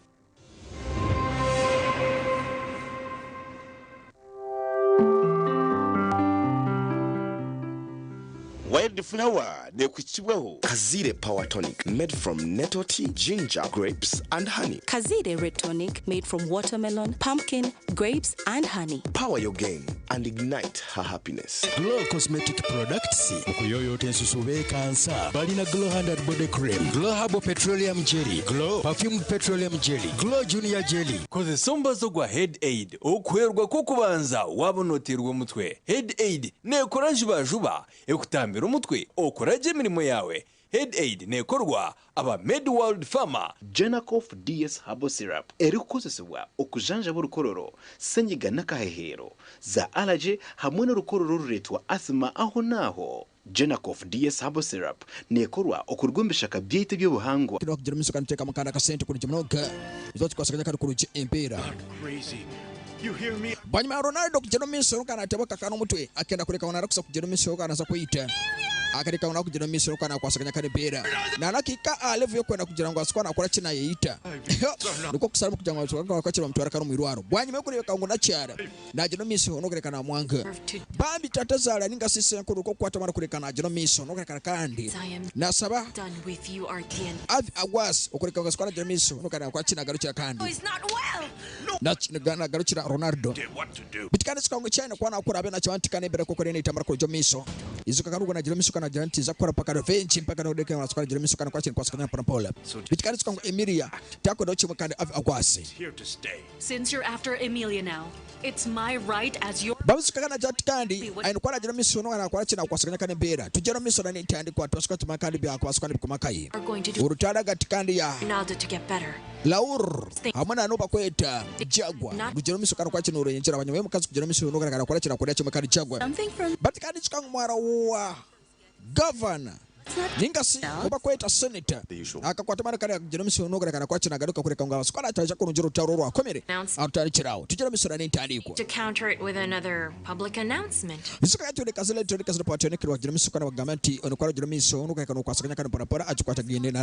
Wild Flower neekuhikibwaho. Kaziire Power Tonic made from nettle tea, ginger, grapes and honey. Kaziire Red Tonic made from watermelon, pumpkin, grapes and honey. Power your game and ignite her happiness. Glow Cosmetic Products okuyoyoota ensusu beekansa balina Glow Hand and Body Cream, Glow Herbal Petroleum Jelly, Glow Perfumed Petroleum Jelly, Glow Junior Jelly. Kozesa omubazi gwa Head Aid okuhwerwa kw'okubanza waaba nooteerwa omutwe. Head Aid neekora juba juba ekutambira omutwe okora gye emirimo yaawe. Head Aid neekorwa aba Medworld Pharma. Genacof DS Herbal Syrup erikukozesebwa okujanjaba orukororo, senyiga n'akaheheero, za allergy hamwe n'orukororo orureetwa asthma aho n'aho. Genacof DS Herbal Syrup neekorwa okuruga omu bishaka byaitu eby'obuhangwa. Kino kugira omumisho kandi teekamu kandi akasente kurungi munonga nikiba kikwasaganya kandi kurungi embeera. Crazy. You hear me? Bwanyima ya Ronaldo kugyenda omu maisho kandi nateebwa akakaana omutwe, akenda kureka ngu narakusa kugyenda omu maisho kandi naza kweyita. Akareka ngu nakugyenda omu maisho kandi nakwasaganya kandi embeera. Nanakihika aha level yokwenda kugira ngu aze kuba nakora ki nayeyita. Nikwo kusaramu kugira ngu aze kuba nakora ki bamutware kare omu irwaro. Bwanyima yokurebeka ngu nakyara, nagyenda omu maisho nokureka namwanga. Bambi tata zaara ninga shi isenkuru nikwo kukwata omwana kureka nagyenda omu maisho nokureka kandi nasaba Avi Aguas okureka ngu aze kuba nagyenda omu maisho nokureka nakora ki nagarukira kandi. Nagarukira Ronaldo. Beitu kandi ijuka ngu eki aine kuba naakora abe nakiba nti kandi embeera ku eriyo neetambura kuruga omu maisho. Ijuka kandi ogu naagira omu maisho kandi naagira nti nza kukora mpaka revenge mpaka n'obu ndikureeba ngu nagira omu maisho kandi nkwakire nkwasaganya mpora mpora. Beitu kandi ijuka ngu Emilia taakwendaho kimwe kandi ave akwase. Since you're after Emilia now, it's my right as your. Babizuka kandi naagira ati kandi aine kuba naagira omu maisho n'obu naakora ki naakwasaganya kandi embeera. Tugyere omu maisho n'entandikwa tubaase kuba tumanya kandi byakubaasa kuba nibiguma nkahi. Are going to do Orutaro ahagati kandi ya. Ronaldo to get better. Laur hamwe na n'obakweta Jaguar rugyera omu maisho kandi kwakira noruyengyera bwanyima y'omukazi kugyera omu maisho nogaragara kora kira kurya kimwe kandi Jaguar bati kandi ijuka ngu muhara wa gavana ninga shi obakweta senator akakwata amani kandi akagyera omu maisho nogaragara kwakira nagaruka kureka ngu abaase kuba natandika kurungi orutaro orwakomire arutandikire aho tugyere omu maisho n'entandikwa. To counter it with another public announcement. Ijuka yatwire kazira etwire kazira patyonikirwa kugyera omu maisho kandi bagamba nti onu ku aragyera omu maisho nogaragara nokwasaganya kandi mporampora agikwatagaine na.